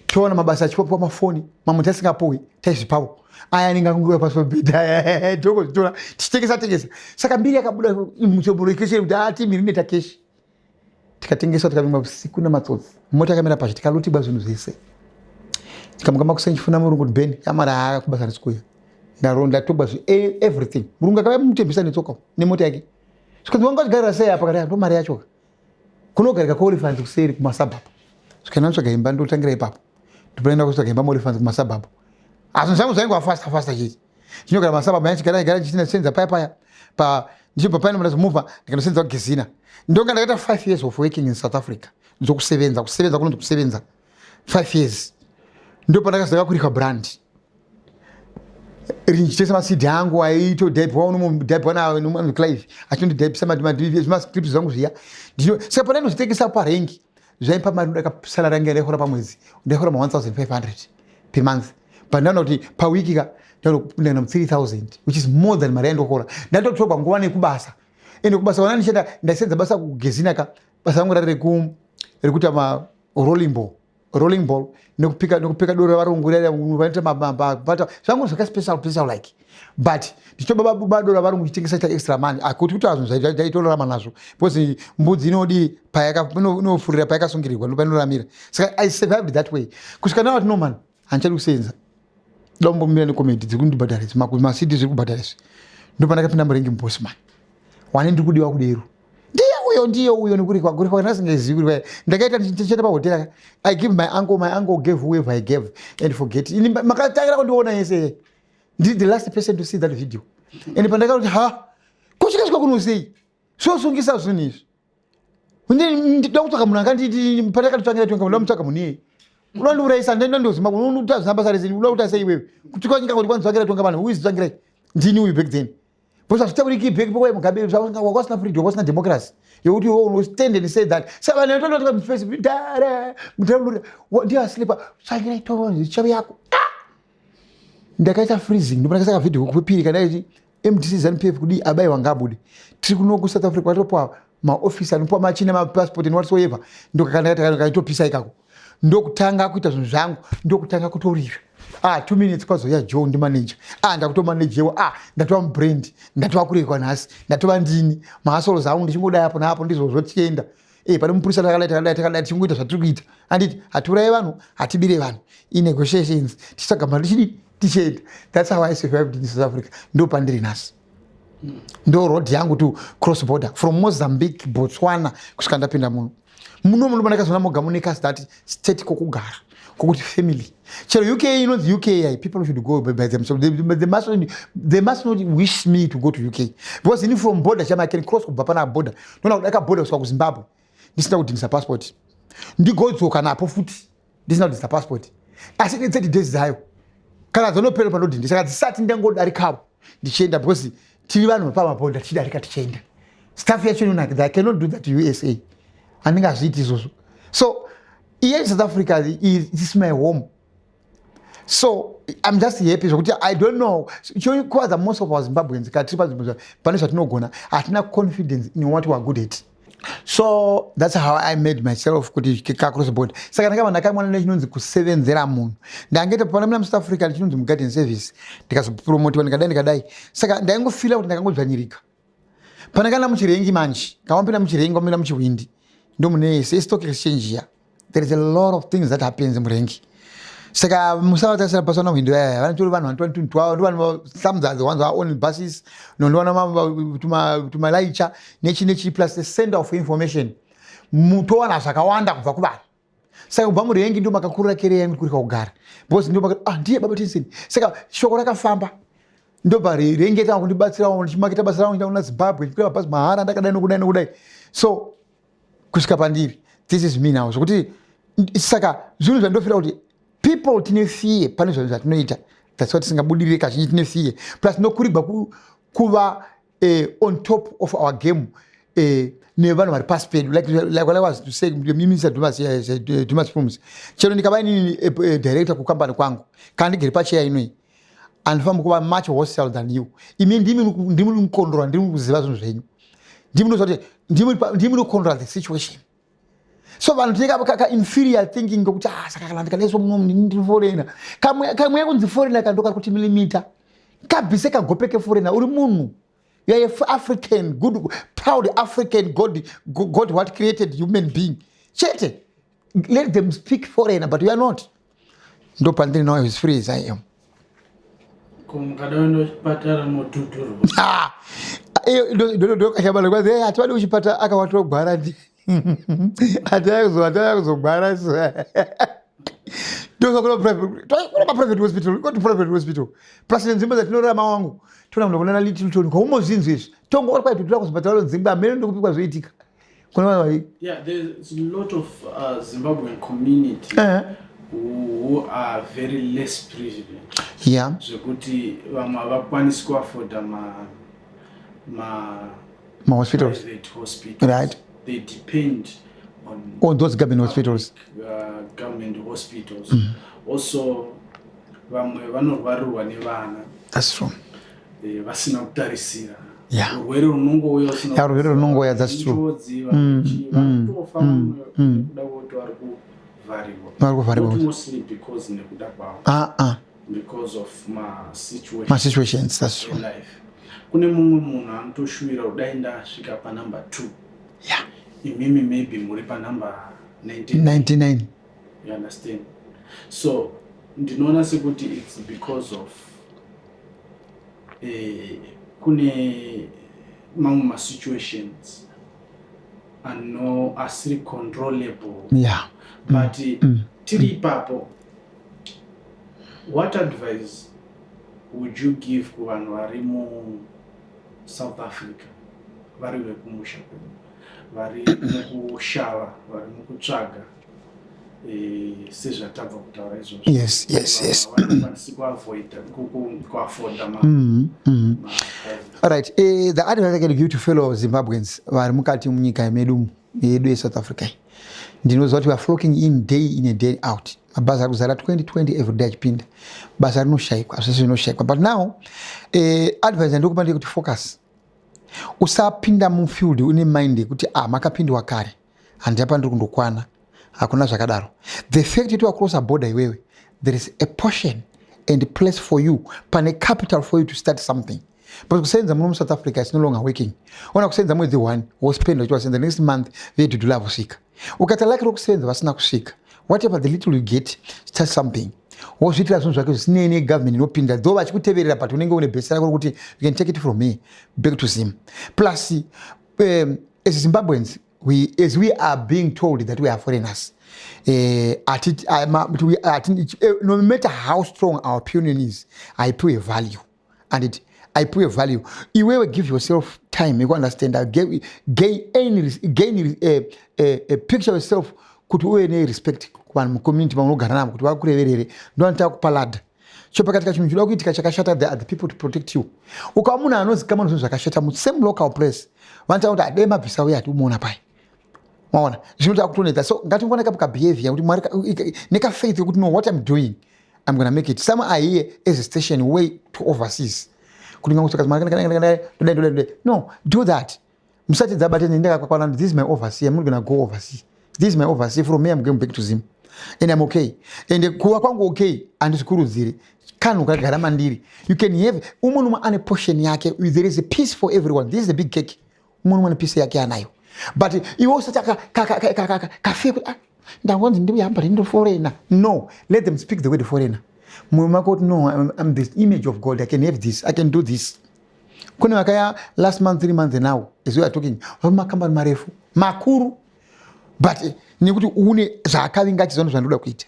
Toona mabasa achipapuwa mafoni, mamwe tasingapuwi, taizvipawo. Aya anenge akunguva pasi pabhedha, tongozvitora tichitengesa tengesa. Saka mbiri yakabuda mulocation kuti atimu iri inoita cash. Tikatengesa, tikavingwa usiku nematsotsi. Mota yakamira pacho, tikalootigwa zvinhu zvese. Tikamuka makuseni chifuna murungu kuti, "Ben, kamari haa kubasa risikuya, ndatogwa everything." Murungu akauya mutembisa netsoka nemota yake. Zvikanzi, "Wanga uchigarira sei apa?" Kati, "Ndo mari yacho kunogarika kuOlifants kuseri kumasuburbs." Zvikaenda notsvaga imba, ndotangira ipapo. Ndopaenda kutsvaga imba muOlifants kumasuburbs. Asi zvangu zvaingwa fasta fasta chete. Chinogara masuburbs yanchigara gara ndichinosenza paya paya pa ndichibva paya ndazomuvha, ndikanosenza kuGezina. Ndonga ndakaita 5 years of working in South Africa. Ndokusevenza, kusevenza kunonzi kusevenza 5 years. Ndo pandakazotanga kurika brand richitengesa maCD angu aitodhaibwa, unomudhaibwa naClive achindodhaibisa zvimascript zvangu zviya. Saka pandainozvitengesa parengi zvaipa mari. Ndakasalary yangu yandaikora pamwedzi, ndaikora ma1500 per month. But ndaona kuti pawiki ka ndaona 3000, which is more than mari yandokora. Ndandotorwa nguva nekubasa. Ende kubasa wana ndichienda, ndaisenza basa kuGezina ka. Basa rangu rari rekuita marolling ball, rolling ball nekupika doro ravarungu vanoita mabata zvangu zvakaspecial special like. But ndichitoba doro ravarungu chitengesa ita extra money. Akuti kuti azvo zvaitorarama nazvo, because mbudzi inodi inofurira payakasungirirwa, ndopanoramira. Saka I survived that way kusvika ndava kuti, "No man, handichadi kusenza, dakumbomira necomedy dziri kundibhadhara idzi, maCD zviri kubhadhara izvi." Ndopandakapinda murengi muBosman wane ndiri kudiwa kudero. Ndiye Uyo ndiye uyo nekurikwa kurikwa ndasingazivi kurikwa. Ndakaita ndichienda pahotera. I give my uncle, my uncle gave whoever I gave and forget. Ini makatangira kundiona yese. Ndiri the last person to see that video. And pandakati ha kusvika kuno sei? Zvosungisa zvinhu izvi. Ndida kutsvaka munhu akanditi pandakatitsvangira tonga ndoda mutsvaka munhu iyeye. Unondiurayisa ndenda ndozima unoita zvisina basa rese unoda kuita sei iwewe? Kuti kwanyika kuti kwanzvangira tonga vanhu who is tsvangirai? Ndini uyu back then. Because hazvitauriki back pokwe Mugabe kwasina freedom kwasina democracy yokuti iwe uno stand and say that. Saka vanhu vanotoona kuti Facebook dare mutaura ndiye aslepa tsvangirai tonga chavo yako. Ah! Ndakaita freezing ndopandakaisa kavideo kwepiri kana ichi MDC ZANU PF kudii abaiwa ngaabude. Tiri kuno kuSouth Africa kwatopuwa maofisi anopuwa machina mapassport and whatsoever ndokakaitopisa ikako ndokutanga kuita zvinhu zvangu ndokutanga kutorira ah 2 minutes kwazouya Joe ndimanager ah ndakutomanajewa ah ndatova mubrand ndatova kurekwa nhasi ndatova ndini mahasoro zangu ndichingodai apo naapo ndizvozvo tichienda eh pane mupurisa takadai takadai takadai tichingoita zvatiri kuita handiti hatiuraye vanhu hatibire vanhu inegotiations tichitsvaga mari tichidii tichienda. That's how I survived in South Africa. Ndo pandiri nhasi, ndo road yangu to cross border from Mozambique, Botswana kusvika ndapinda muno muno muno pandakazoona moga mune kasi that state kokugara kokuti family chero UK inonzi UK ai people should go by themselves. They must not wish me to go to UK because ini from border chama I can cross kubva pana border ndona kudaka border kusvika kuZimbabwe ndisina kudhindisa passport, ndigodzoka napo futi ndisina kudhindisa passport, asi ne 30 days dzayo kana dzonopera panodhindisa saka dzisati ndangodarikawo ndichienda because tiri vanhu pamabhodha tichidarika tichienda. Staff yacho inonakidza. I cannot do that to USA, handingazviiti izvozvo. So iye South Africa is my home, so I'm just happy zvokuti I don't know chokuvadza most of our Zimbabweans kana tiri panzvimbo pane zvatinogona hatina confidence in what we are good at. So that's how I made myself kuti kacross border. Saka ndakava ndakamwana nechinonzi kusevenzera munhu. Ndangaita pana muna muSouth Africa chinonzi mugarden service, ndikazopromotiwa ndikadai ndikadai. Saka ndaingofila kuti ndakangodzvanyirika pana muchirengi manje kawapinda muchirengi wapinda muchihwindi ndo mune stock exchange ya. There is a lot of things that happens murengi, saka musavatasira pasana hwindo yaya vanotori vanhu vanotora tunhu twavo ndo vanhu. Some are the ones who are on buses nondowana tumalaicha nechi nechi plus the center of information towana zvakawanda kubva kuvanhu. Saka kubva murengi ndo makakurira career yangu kurika kugara because ndo ah ndiye Baba Tensen. Saka shoko rakafamba ndobva rengi tanga kundibatsirawo ndichimaketa basa rangu kuna Zimbabwe ndichikwira mabhazi mahara ndakadai nokudai nokudai so kusvika pandiri. This is me now zvokuti saka zvinhu zvandofira kuti people tine fear pane zvinhu zvatinoita. That's why tisingabudirire kazhinji, tine fear plus tinokurigwa kuva on top of our game nevanhu vari pasi pedu. Like what I was to say, Minister Dumas, Dumas Films, chero ndikava inini director kukambani kwangu kana ndigere pacheya inoi handifambi kuva much hostile than you. Imi ndimi ndimi mukontrora, ndimi kuziva zvinhu zvenyu, ndimi munoziva kuti ndimi munokontrora the situation. So vanhu tine ka inferior thinking ngokuti ah saka kana ndikadaiswa muno ndiri foreigner, kamwe kunzi foreigner kando kari kuti milimita kabvise kagope keforeigner. Uri munhu, you are a African, good proud African, God what created human being chete. Let them speak foreigner, but you are not. Ndo pandiri now, as free as I am. Ko mukada kuenda kuchipatara motudhurwa? Ah, ndokashabana kwanzi hativadi kuchipatara akawatogwara ndi hataya kuzogwara ndokakuno private hospital, go to private hospital plus nenzvimbo dzatinorarama wangu tona kuno kunana Littleton kwaumozvinzwi izvi tongori kwaitotora kuzvipatara dzimba hamene ndokupikwa zvoitika kuna vanhu vai Yeah, there's a lot of Zimbabwean community who are very less privileged zvekuti vamwe havakwanisi kuafforda ma mahospitals private hospitals. They depend on On those government hospitals. Government hospitals. Also vamwe vanorwarirwa nevana That's true. Vasina kutarisira urwere runongouya usina Yeah, urwere runongouya, that's true. Njodzi, vamwe varikutofa vamwe nekuda kwekuti vari kuvharirwa. Vari kuvharirwa. Not mostly because nekuda kwavo, ah ah because of masituations masituations, that's true. Life kune mumwe munhu anotoshuvira kudai ndasvika panumber 2 imimi maybe muri panumber 19. 99. You understand? So ndinoona sekuti it's because of kune mamwe masituations. Ano asiri controllable. But tiri ipapo, what advice would you give kuvanhu vari muSouth Africa, vari vekumusha kwedu, vari mukushava, vari mukutsvaga, sezvatabva kutaura izvozvo? Vanokwanisi kuavoida kuafforda ma All right. The advice I can give to fellow Zimbabweans vari mukati munyika medu yedu yeSouth Africa, ndinoziva kuti we are flocking in day in and day out. Mabhazi ari kuzara 2020 every day achipinda. Basa rinoshayikwa, zvese zvinoshayikwa. But now, advice yandikupa ndeyekuti focus. Usapinda mufield une mind yekuti, "Ah, makapindwa kare, handiyapa, ndiri kundokwana." Hakuna zvakadaro. The fact yekuti wacrossa border iwewe, there is a portion and place for you, pane capital for you to start something, but kusenza muno muSouth Africa is no longer working. Ona kusenza mwedzi one, wospenda uchiwasenza, next month veDudula vosvika. Ukaita lucky rokusenza vasina kusvika, whatever the little you get, start something, wozviitira zvinhu zvake zvisinei negovernment inopinda, though vachikuteverera, but unenge une bhesi rako rokuti you can take it from me back to Zim. Plus, as Zimbabweans, as we are being told that we are foreigners, no matter how strong our opinion is, haipiwe value, and it haipiwe value. Iwewe give yourself time yekuunderstand, gain a picture yourself kuti uve nerespect kuvanhu mucommunity vaunogara navo, kuti vakureverere. Ndovanotaka kupa cho pakati kachinhu chinoda kuitika chakashata, there are the people to protect you. Ukava munhu anozikamwa nezvinhu zvakashata musame local place, vanotaura kuti adai mabvisa uye hatiumuona pai. Maona zvinoita kutonetsa. So ngatingoona kabehavior kuti Mwari nekafaith yekuti, "No, what I'm doing, I'm gonna make it." Some are here as a station way to overseas, kuti ngangosaka. No, do that. Musati dzabate ndakakwana. This is my overseas. I'm not gonna go overseas. This is my overseas. From me, I'm going back to Zim and I'm okay, and kuva kwangu okay handizvikurudziri. Kanhu kagara mandiri. You can have umwe nomwe ane portion yake. There is a piece for everyone. This is a big cake. Umwe nomwe ane piece yake anayo, but iwe usati kafe kuti, "Ah, ndangonzi ndihamba ndiri foreigner." No, let them speak the word foreigner. Mumwe mako kuti, "No, I'm the image of God. I can have this, I can do this." Kune vakaya last month, 3 months, and now as we are talking, vari makambani marefu makuru, but nekuti une zvaakavinga achiziva zvandinoda kuita.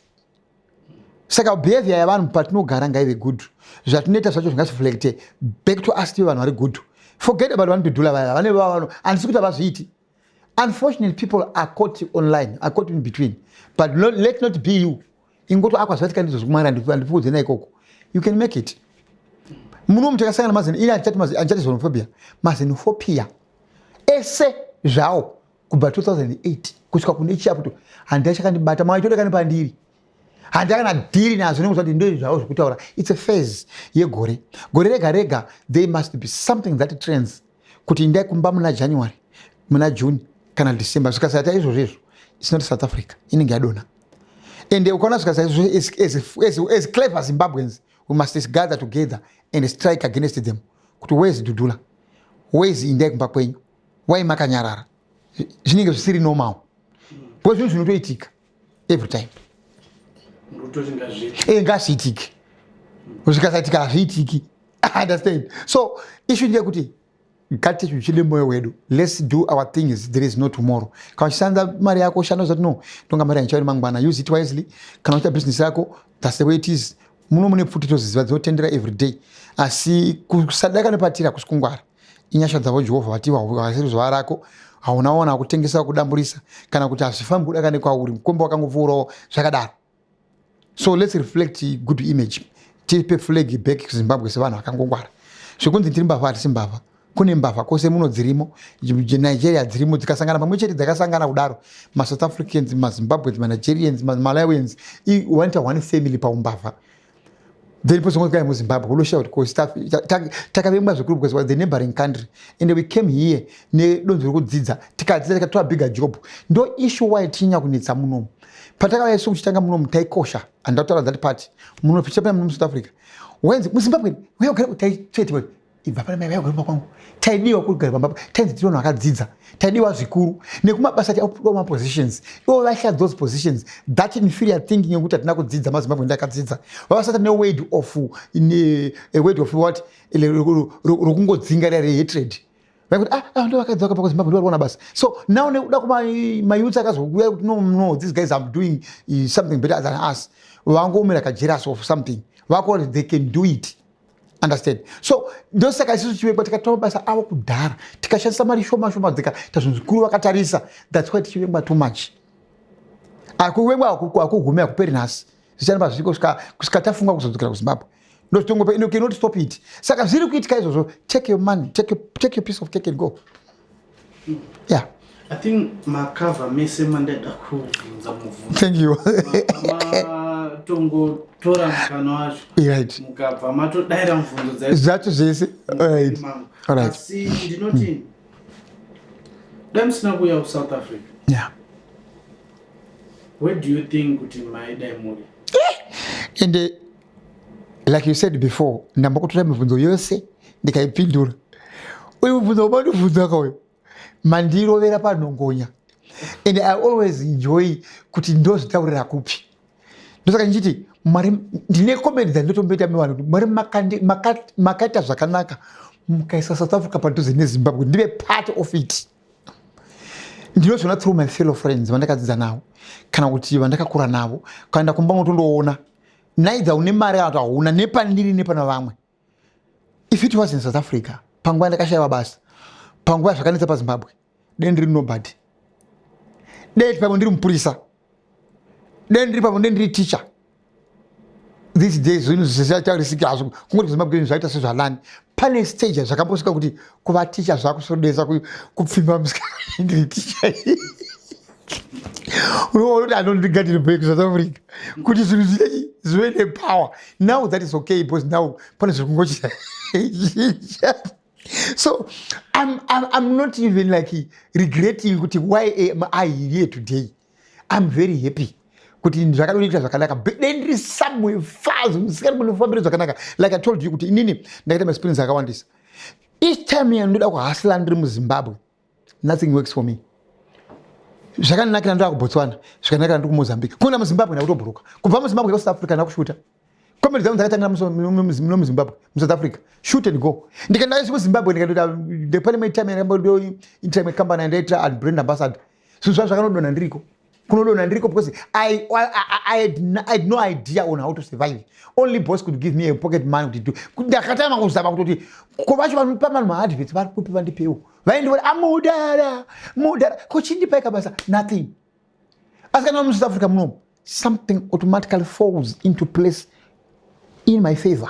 Saka behavior yavanhu patinogara ngaive good. Zvatinoita zvacho zvingareflecte back to us, tive vanhu vari good. Forget about vanodhudhula vaya vane vavano. Handisi kuti havazviiti. Unfortunately, people are caught online, are caught in between, but no, let not be you. Ingoti akwazvatika ndizvo zvekumwari, handipfuudze naikoko. You can make it. Munomu takasangana mazeno ini handichati xenophobia, maxenophobia ese zvawo kubva 2008 kusvika kune chiaputo handina chakandibata. Maitodekani pandiri handakana dhiri nazvo nekuti ndo zvavo zvekutaura. It's a phase yegore, gore rega rega. There must be something that trends kuti indai kumba muna January, muna June kana December. Zvikasaita izvozvo izvo, it's not South Africa, inenge yadonha. And ukaona zvikasaita izvozvo, as clever Zimbabweans, we must gather together and strike against them kuti, "Where's Dudula? Where's indai kumba kwenyu? Wai makanyarara?" Zvinenge zvisiri normal because zvinhu zvinotoitika every time. Ndototi ngazviitike. Ngazviitike. Zvikasaitika hazviitiki, understand? So issue ndeyekuti ngatichide mwoyo wedu. Let's do our things. There is no tomorrow. Kana uchishanda mari yako, shanda uzati, "No, tonga mari yandichauri mangwana." Use it wisely. Kana uchiita business yako, that's the way it is. Muno mune pfuti toziziva dzinotendera every day, asi kusadaka nepatiri hakusi kungwara. Inyasha dzavo Jehovha vatiwa vasiri zuva rako haunaona kutengesa, kudamburisa, kana kuti hazvifambi kudaka nekwauri mukombe wakangopfuurawo zvakadaro. So let's reflect good image, tipe flag back kuZimbabwe sevanhu vakangongwara. Zvekunzi tiri mbavha, hatisi mbavha. Kune mbavha kwose muno dzirimo, Nigeria dzirimo, dzikasangana pamwe chete, dzakasangana kudaro, maSouth Africans, maZimbabweans, maNigerians, maMalawians, wanoita one family paumbavha. Then pozongokai muZimbabwe unoshaura kuti takavengwa zvikuru because the neighboring country, and we came here nedonzo rekudzidza, tikadzidza, tikatora bigger job. Ndo issue why tinyanya kunetsa munomu. Patakauya isu kuchitanga munomu taikosha, handakutaura that part muno tichapinda muno muSouth Africa, wenzi muZimbabwe taitsvetiwa, ibva pana mai vaigara kwangu. Taidiwa kugara pamba, tainzi tiri vanhu vakadzidza, taidiwa zvikuru nekumabasa, tiapuwa mapositions. Ivo vaihla those positions, that inferior thinking yekuti hatina kudzidza, maZimbabwe ndakadzidza, vavasati neword of a word of what rokungodzinga riya rehatred. Vaikuti, ah, ah, ndo vakadzi vakabva kuZimbabwe, ndo vari kuwana basa. So now nekuda kumayouth akazouya kuti, No, no, these guys are doing something better than us," vangomira kajealous of something, vakuona kuti they can do it, understand? So ndosaka isusu chivengwa. Tikatora mabasa avo kudhara, tikashandisa mari shoma shoma, dzikaita zvinhu zvikuru vakatarisa. That's why tichivengwa too much. Akuvengwa hakugumi, hakuperi nhasi, zvicharamba zviriko kusvika tafunga kuzodzokera kuZimbabwe. Ndochitongope, you cannot stop it. Saka zviri kuitika izvozvo. Take your money, take your piece of cake and go, yeah. I think makavha mese mandaida kubvunza mubvunzo. Thank you. Matongotora mukana wacho, mukabva matodayira mubvunzo dzacho. Zvacho zvese, right. Alright. Asi ndinoti dai musina kuuya kuSouth Africa, where do you think kuti maidai muri? And like you said before, ndambokutora mibvunzo yose ndikaipindura. Uyu mubvunzo wamandibvunza kauyu mandirovera panhongonya, and I always enjoy kuti ndozvitaurira kupi. Ndosaka ndichiti Mwari, ndine comment dzandinotomboita mevanhu kuti Mwari makaita zvakanaka mukaisa South Africa padhuze neZimbabwe, ndive part of it. Ndinozviona through my fellow friends vandakadzidza navo kana kuti vandakakura navo. Kaenda kumba unotondoona naidza une mari kana kuti hauna, nepandiri nepana vamwe. If it was in South Africa panguva yandakashayiwa basa, panguva yazvakanetsa paZimbabwe, dei ndiri nobody, dei pamwe ndiri mupurisa, dei ndiri pamwe, dei ndiri teacher these days. Zvinhu zvisachaurisiki hazvo, kungoti kuZimbabwe zvinhu zvaita sezvalani. Pane stage zvakambosvika kuti kuva teacher zvakusodesa kupfimba musikana. Ndiri teacher, unoona kuti anondigadire back kuSouth Africa kuti zvinhu zviite zvive nepower. Now that is okay, because now pane zviri kungochinja. So I'm not even like regretting kuti why am I here today. I'm very happy kuti zvakadonita zvakanaka. Dei ndiri somewhere far, musikati munofambire zvakanaka. Like I told you kuti inini ndakaita maexperience akawandisa. Each time yandoda kuhustler ndiri muZimbabwe, nothing works for me. Zvakanakira ndoda kuBotswana, zvakanakira ndiri kuMozambique. Kuenda muZimbabwe ndakutobhuruka, kubva muZimbabwe kuSouth Africa ndakushuta. Comedy dzangu dzakatangira muno muZimbabwe, muSouth Africa, shoot and go. Ndikaenda kuZimbabwe, ndikatoita, pane imwe time yandakamboita company yandaita brand ambassador. Zvinhu zvavo zvakanodonha ndiriko, kunodonha ndiriko, because I had no idea on how to survive. Only boss could give me a pocket money kuti do. Ndakatama kuzama kutoti ko vacho vanopa vanhu maadverts vari kupi, vandipewo. Vaindiona, amudara mudara, ko chindipai kabasa, nothing. Asi kana muSouth Africa munomu, something automatically falls into place in my favor.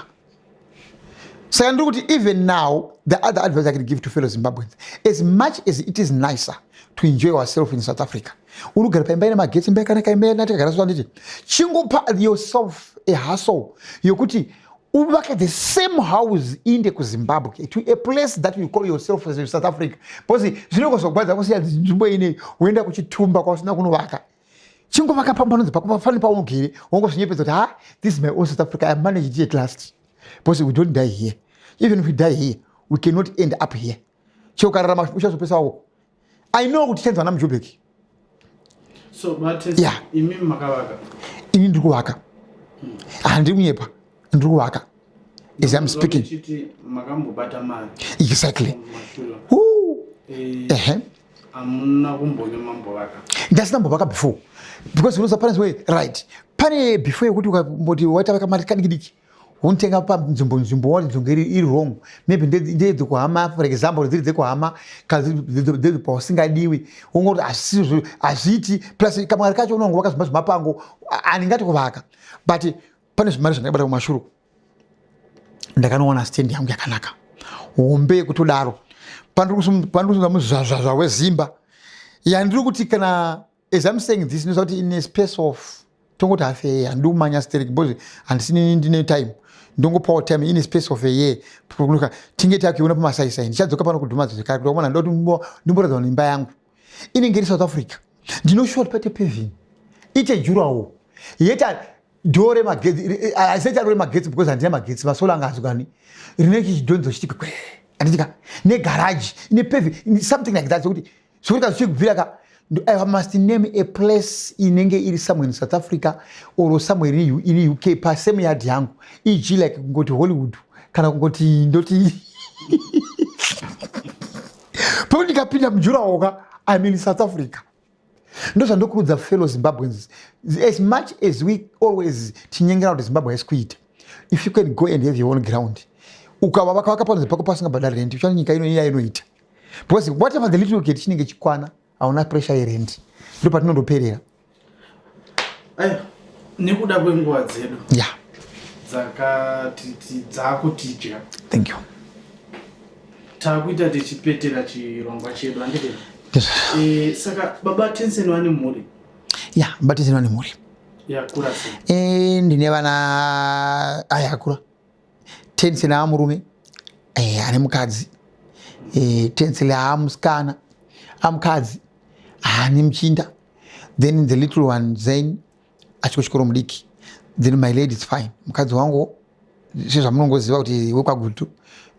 Saka ndiri kuti even now, the other advice I can give to fellow Zimbabweans, as much as it is nicer to enjoy ourselves in South Africa, uri kugara paimba ine magetsi, imba yakanaka, imba yatakagara so, handiti? Chingopa yourself a hustle yokuti uvake the same house inde kuZimbabwe, to a place that you call yourself as South Africa, because zvinongozogwadza kusiya nzvimbo inei woenda kuchitumba kwausina kunovaka. Chingovaka pambanonzi pako pane paunogere, wongozvinyepedza kuti, "Ha, this is my own South Africa, I managed it at last," because we don't die here. Even if we die here, we cannot end up here. Cheukararama uchazopesa wako. I know kuti chanzwa namuJobek. So but imi makavaka? Ini ndiri kuvaka, handiri kunyepa, ndiri kuvaka as I'm speaking. Chiti makambobata mari mumashure? Ooh. Ehe. Hamuna kumbonge mambovaka? Ndasina mbovaka before, because unoziva pane way, right? Pane before yekuti ukamboti waita kamari kadiki diki, unotenga panzvimbo, nzvimbo wati nzvimbo iri wrong, maybe ndedzekuhama, for example, dziri dzekuhama kana dziri pausingadiwi, wongoti hazvisizvo, hazviiti. Plus kamwari kacho unongovaka zvimba zvemapango, handingati kuvaka, but pane zvimari zvandakabata kumashure. Ndakanowana stand yangu yakanaka hombe yekutodaro pandiri kusunza muzvazvazva wezimba yandiri kuti kana, as I'm saying this, ndinoziva kuti in a space of tongoti half a year, handidi kumanya sterek because handisini ndine time, ndongopawo time, in a space of a year tinge takuiona pamasaisai. Ndichadzoka pano kudhumadza zvekare kuti waona ndoda kuti ndimboratidza vanhu imba yangu inenge iri South Africa. Ndinoshuwa kuti paite paving, ite durawall, yeta door remagetsi, aseti ro remagetsi because handina magetsi, masolar anga azokani, rine chidhonzo chiti kwekwe, handitika, negaraji ine paving, something like that, sokuti kana zvichibvira ka, I must name a place inenge iri somewhere in South Africa or somewhere in UK pasame yard yangu, eg like kungoti Hollywood kana kungoti ndoti. Pekuti ndikapinda mujurawoka, I'm in South Africa. Ndozvandokuudza fellow Zimbabweans, as much as we always tinyengera kuti Zimbabwe haisi kuita, if you can go and have your own ground, ukava vakavaka panze pako pasingabhadhari rent, uchaona nyika ino iya inoita, because whatever the little get chinenge chikwana, hauna pressure yerent. Ndo patinondoperera. Aiwa, nekuda kwenguva dzedu dzakati dzakutidya, Thank you. Takuita tichipetera chirongwa chedu, handiti? Saka baba Tensen vane mhuri? Ya, baba Tensen vane mhuri. Yakura sei? Ndine vana aya akura. Tensen aa murume, ane mukadzi. Tensen aa musikana, amukadzi, ane muchinda. Then the little one Zain achiri kuchikoro mudiki. Then my lady is fine, mukadzi wangu, sezvamunongoziva kuti wekwaGutu,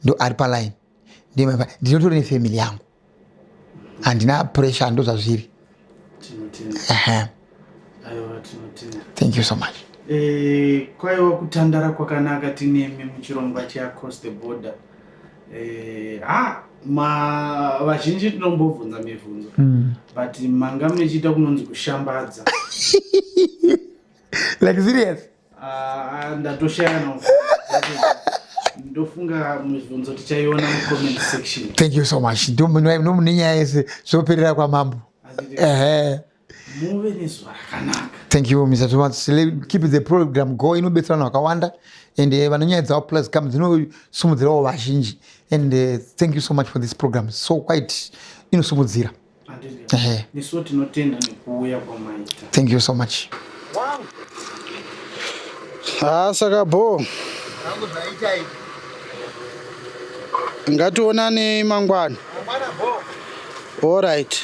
ndo ari paline. Ndinotori nefamily yangu, handina pressure, ndo zvazviri. Tinotenda. Ehe. Aiwa, tinotenda. Thank you so much. Kwaiwa kutandara kwakanaka tinemi muchirongwa cheAcross the Border. Ha, ma vazhinji tinombobvunza mibvunzo, but manga muchiita kunonzi kushambadza. Like serious? Ah, ndatoshaya no, ndofunga mibvunzo tichaiona mucomment section. Thank you so much. Ndomune nyaya yese zvoperera kwamambo. Handiti? Ehe. Muve nezuva rakanaka. Thank you, Mr. Thomas. Keep the program go, inobetsera vanhu vakawanda and vane nyaya dzavo plus come dzinosumudzirawo vazhinji, and thank you so much for this program, so quite inosumudzira. Handiti? Ehe. Nesuwo tinotenda nekuuya kwamaita. Thank you so much. Ha, saka bo, ngationane mangwana. Alright.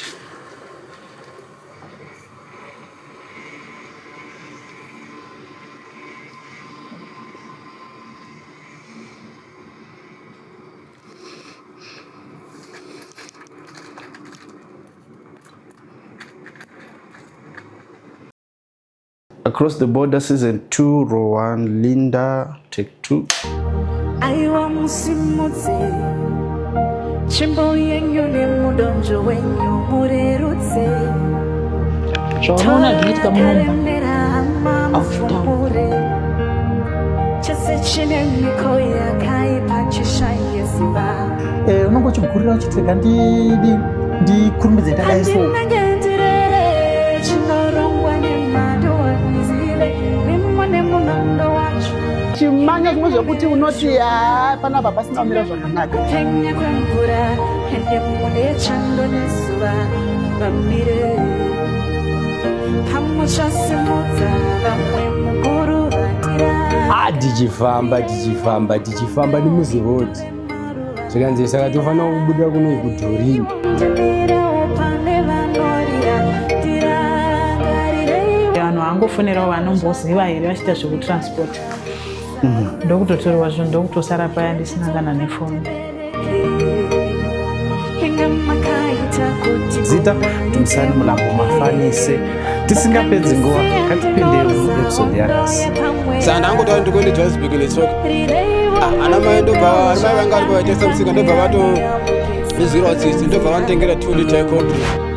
Across the Border Season 2, Row 1, Linda, take 2. Aiwa, musimudze tsvimbo yenyu nemudonzvo wenyu, murerutse. Zvaunoona zvinoitika munomba Karemera hama, hauzvitauri. mufumure chese chine miko yakaipa chishaye simba. Unonge uchigurira uchiti rega ndikurumbidze ndadai so. Handinenge ndirere chinorongwa nemadozive mimo nemunondo wacho. Chimanya zvimwe zvekuti unoti, ha, panapa pasina kumira zvakanaka. Kupenya kwemvura ende mune chando nezuva vamire pamuchasimudza vamwe mukuru vatira. Ah, tichifamba, tichifamba, tichifamba nemuziroad, zvikanzi saka tofanira kubuda kuno kuDhorini. Ndimirewo pane vanorira, tirangarirei. Vanhu vangofonerawo vanomboziva here vachiita zvekutransport, ndokutotorwa zvinhu, ndokutosara paya ndisina kana nefoni. Inga makaita kuti Zita Dumisani Mulambo Mafanise. Tisingapedzi nguva, ngatipinde muepisode yanhasi. Saka ndangotaura ndikuende Johannesburg netsoka. Ah, ana mai ndobva, ana mai vanga varipo vaitengesa musika, ndobva vatondizwirawo tsitsi, ndobva vanditengera 2 liter yecold drink.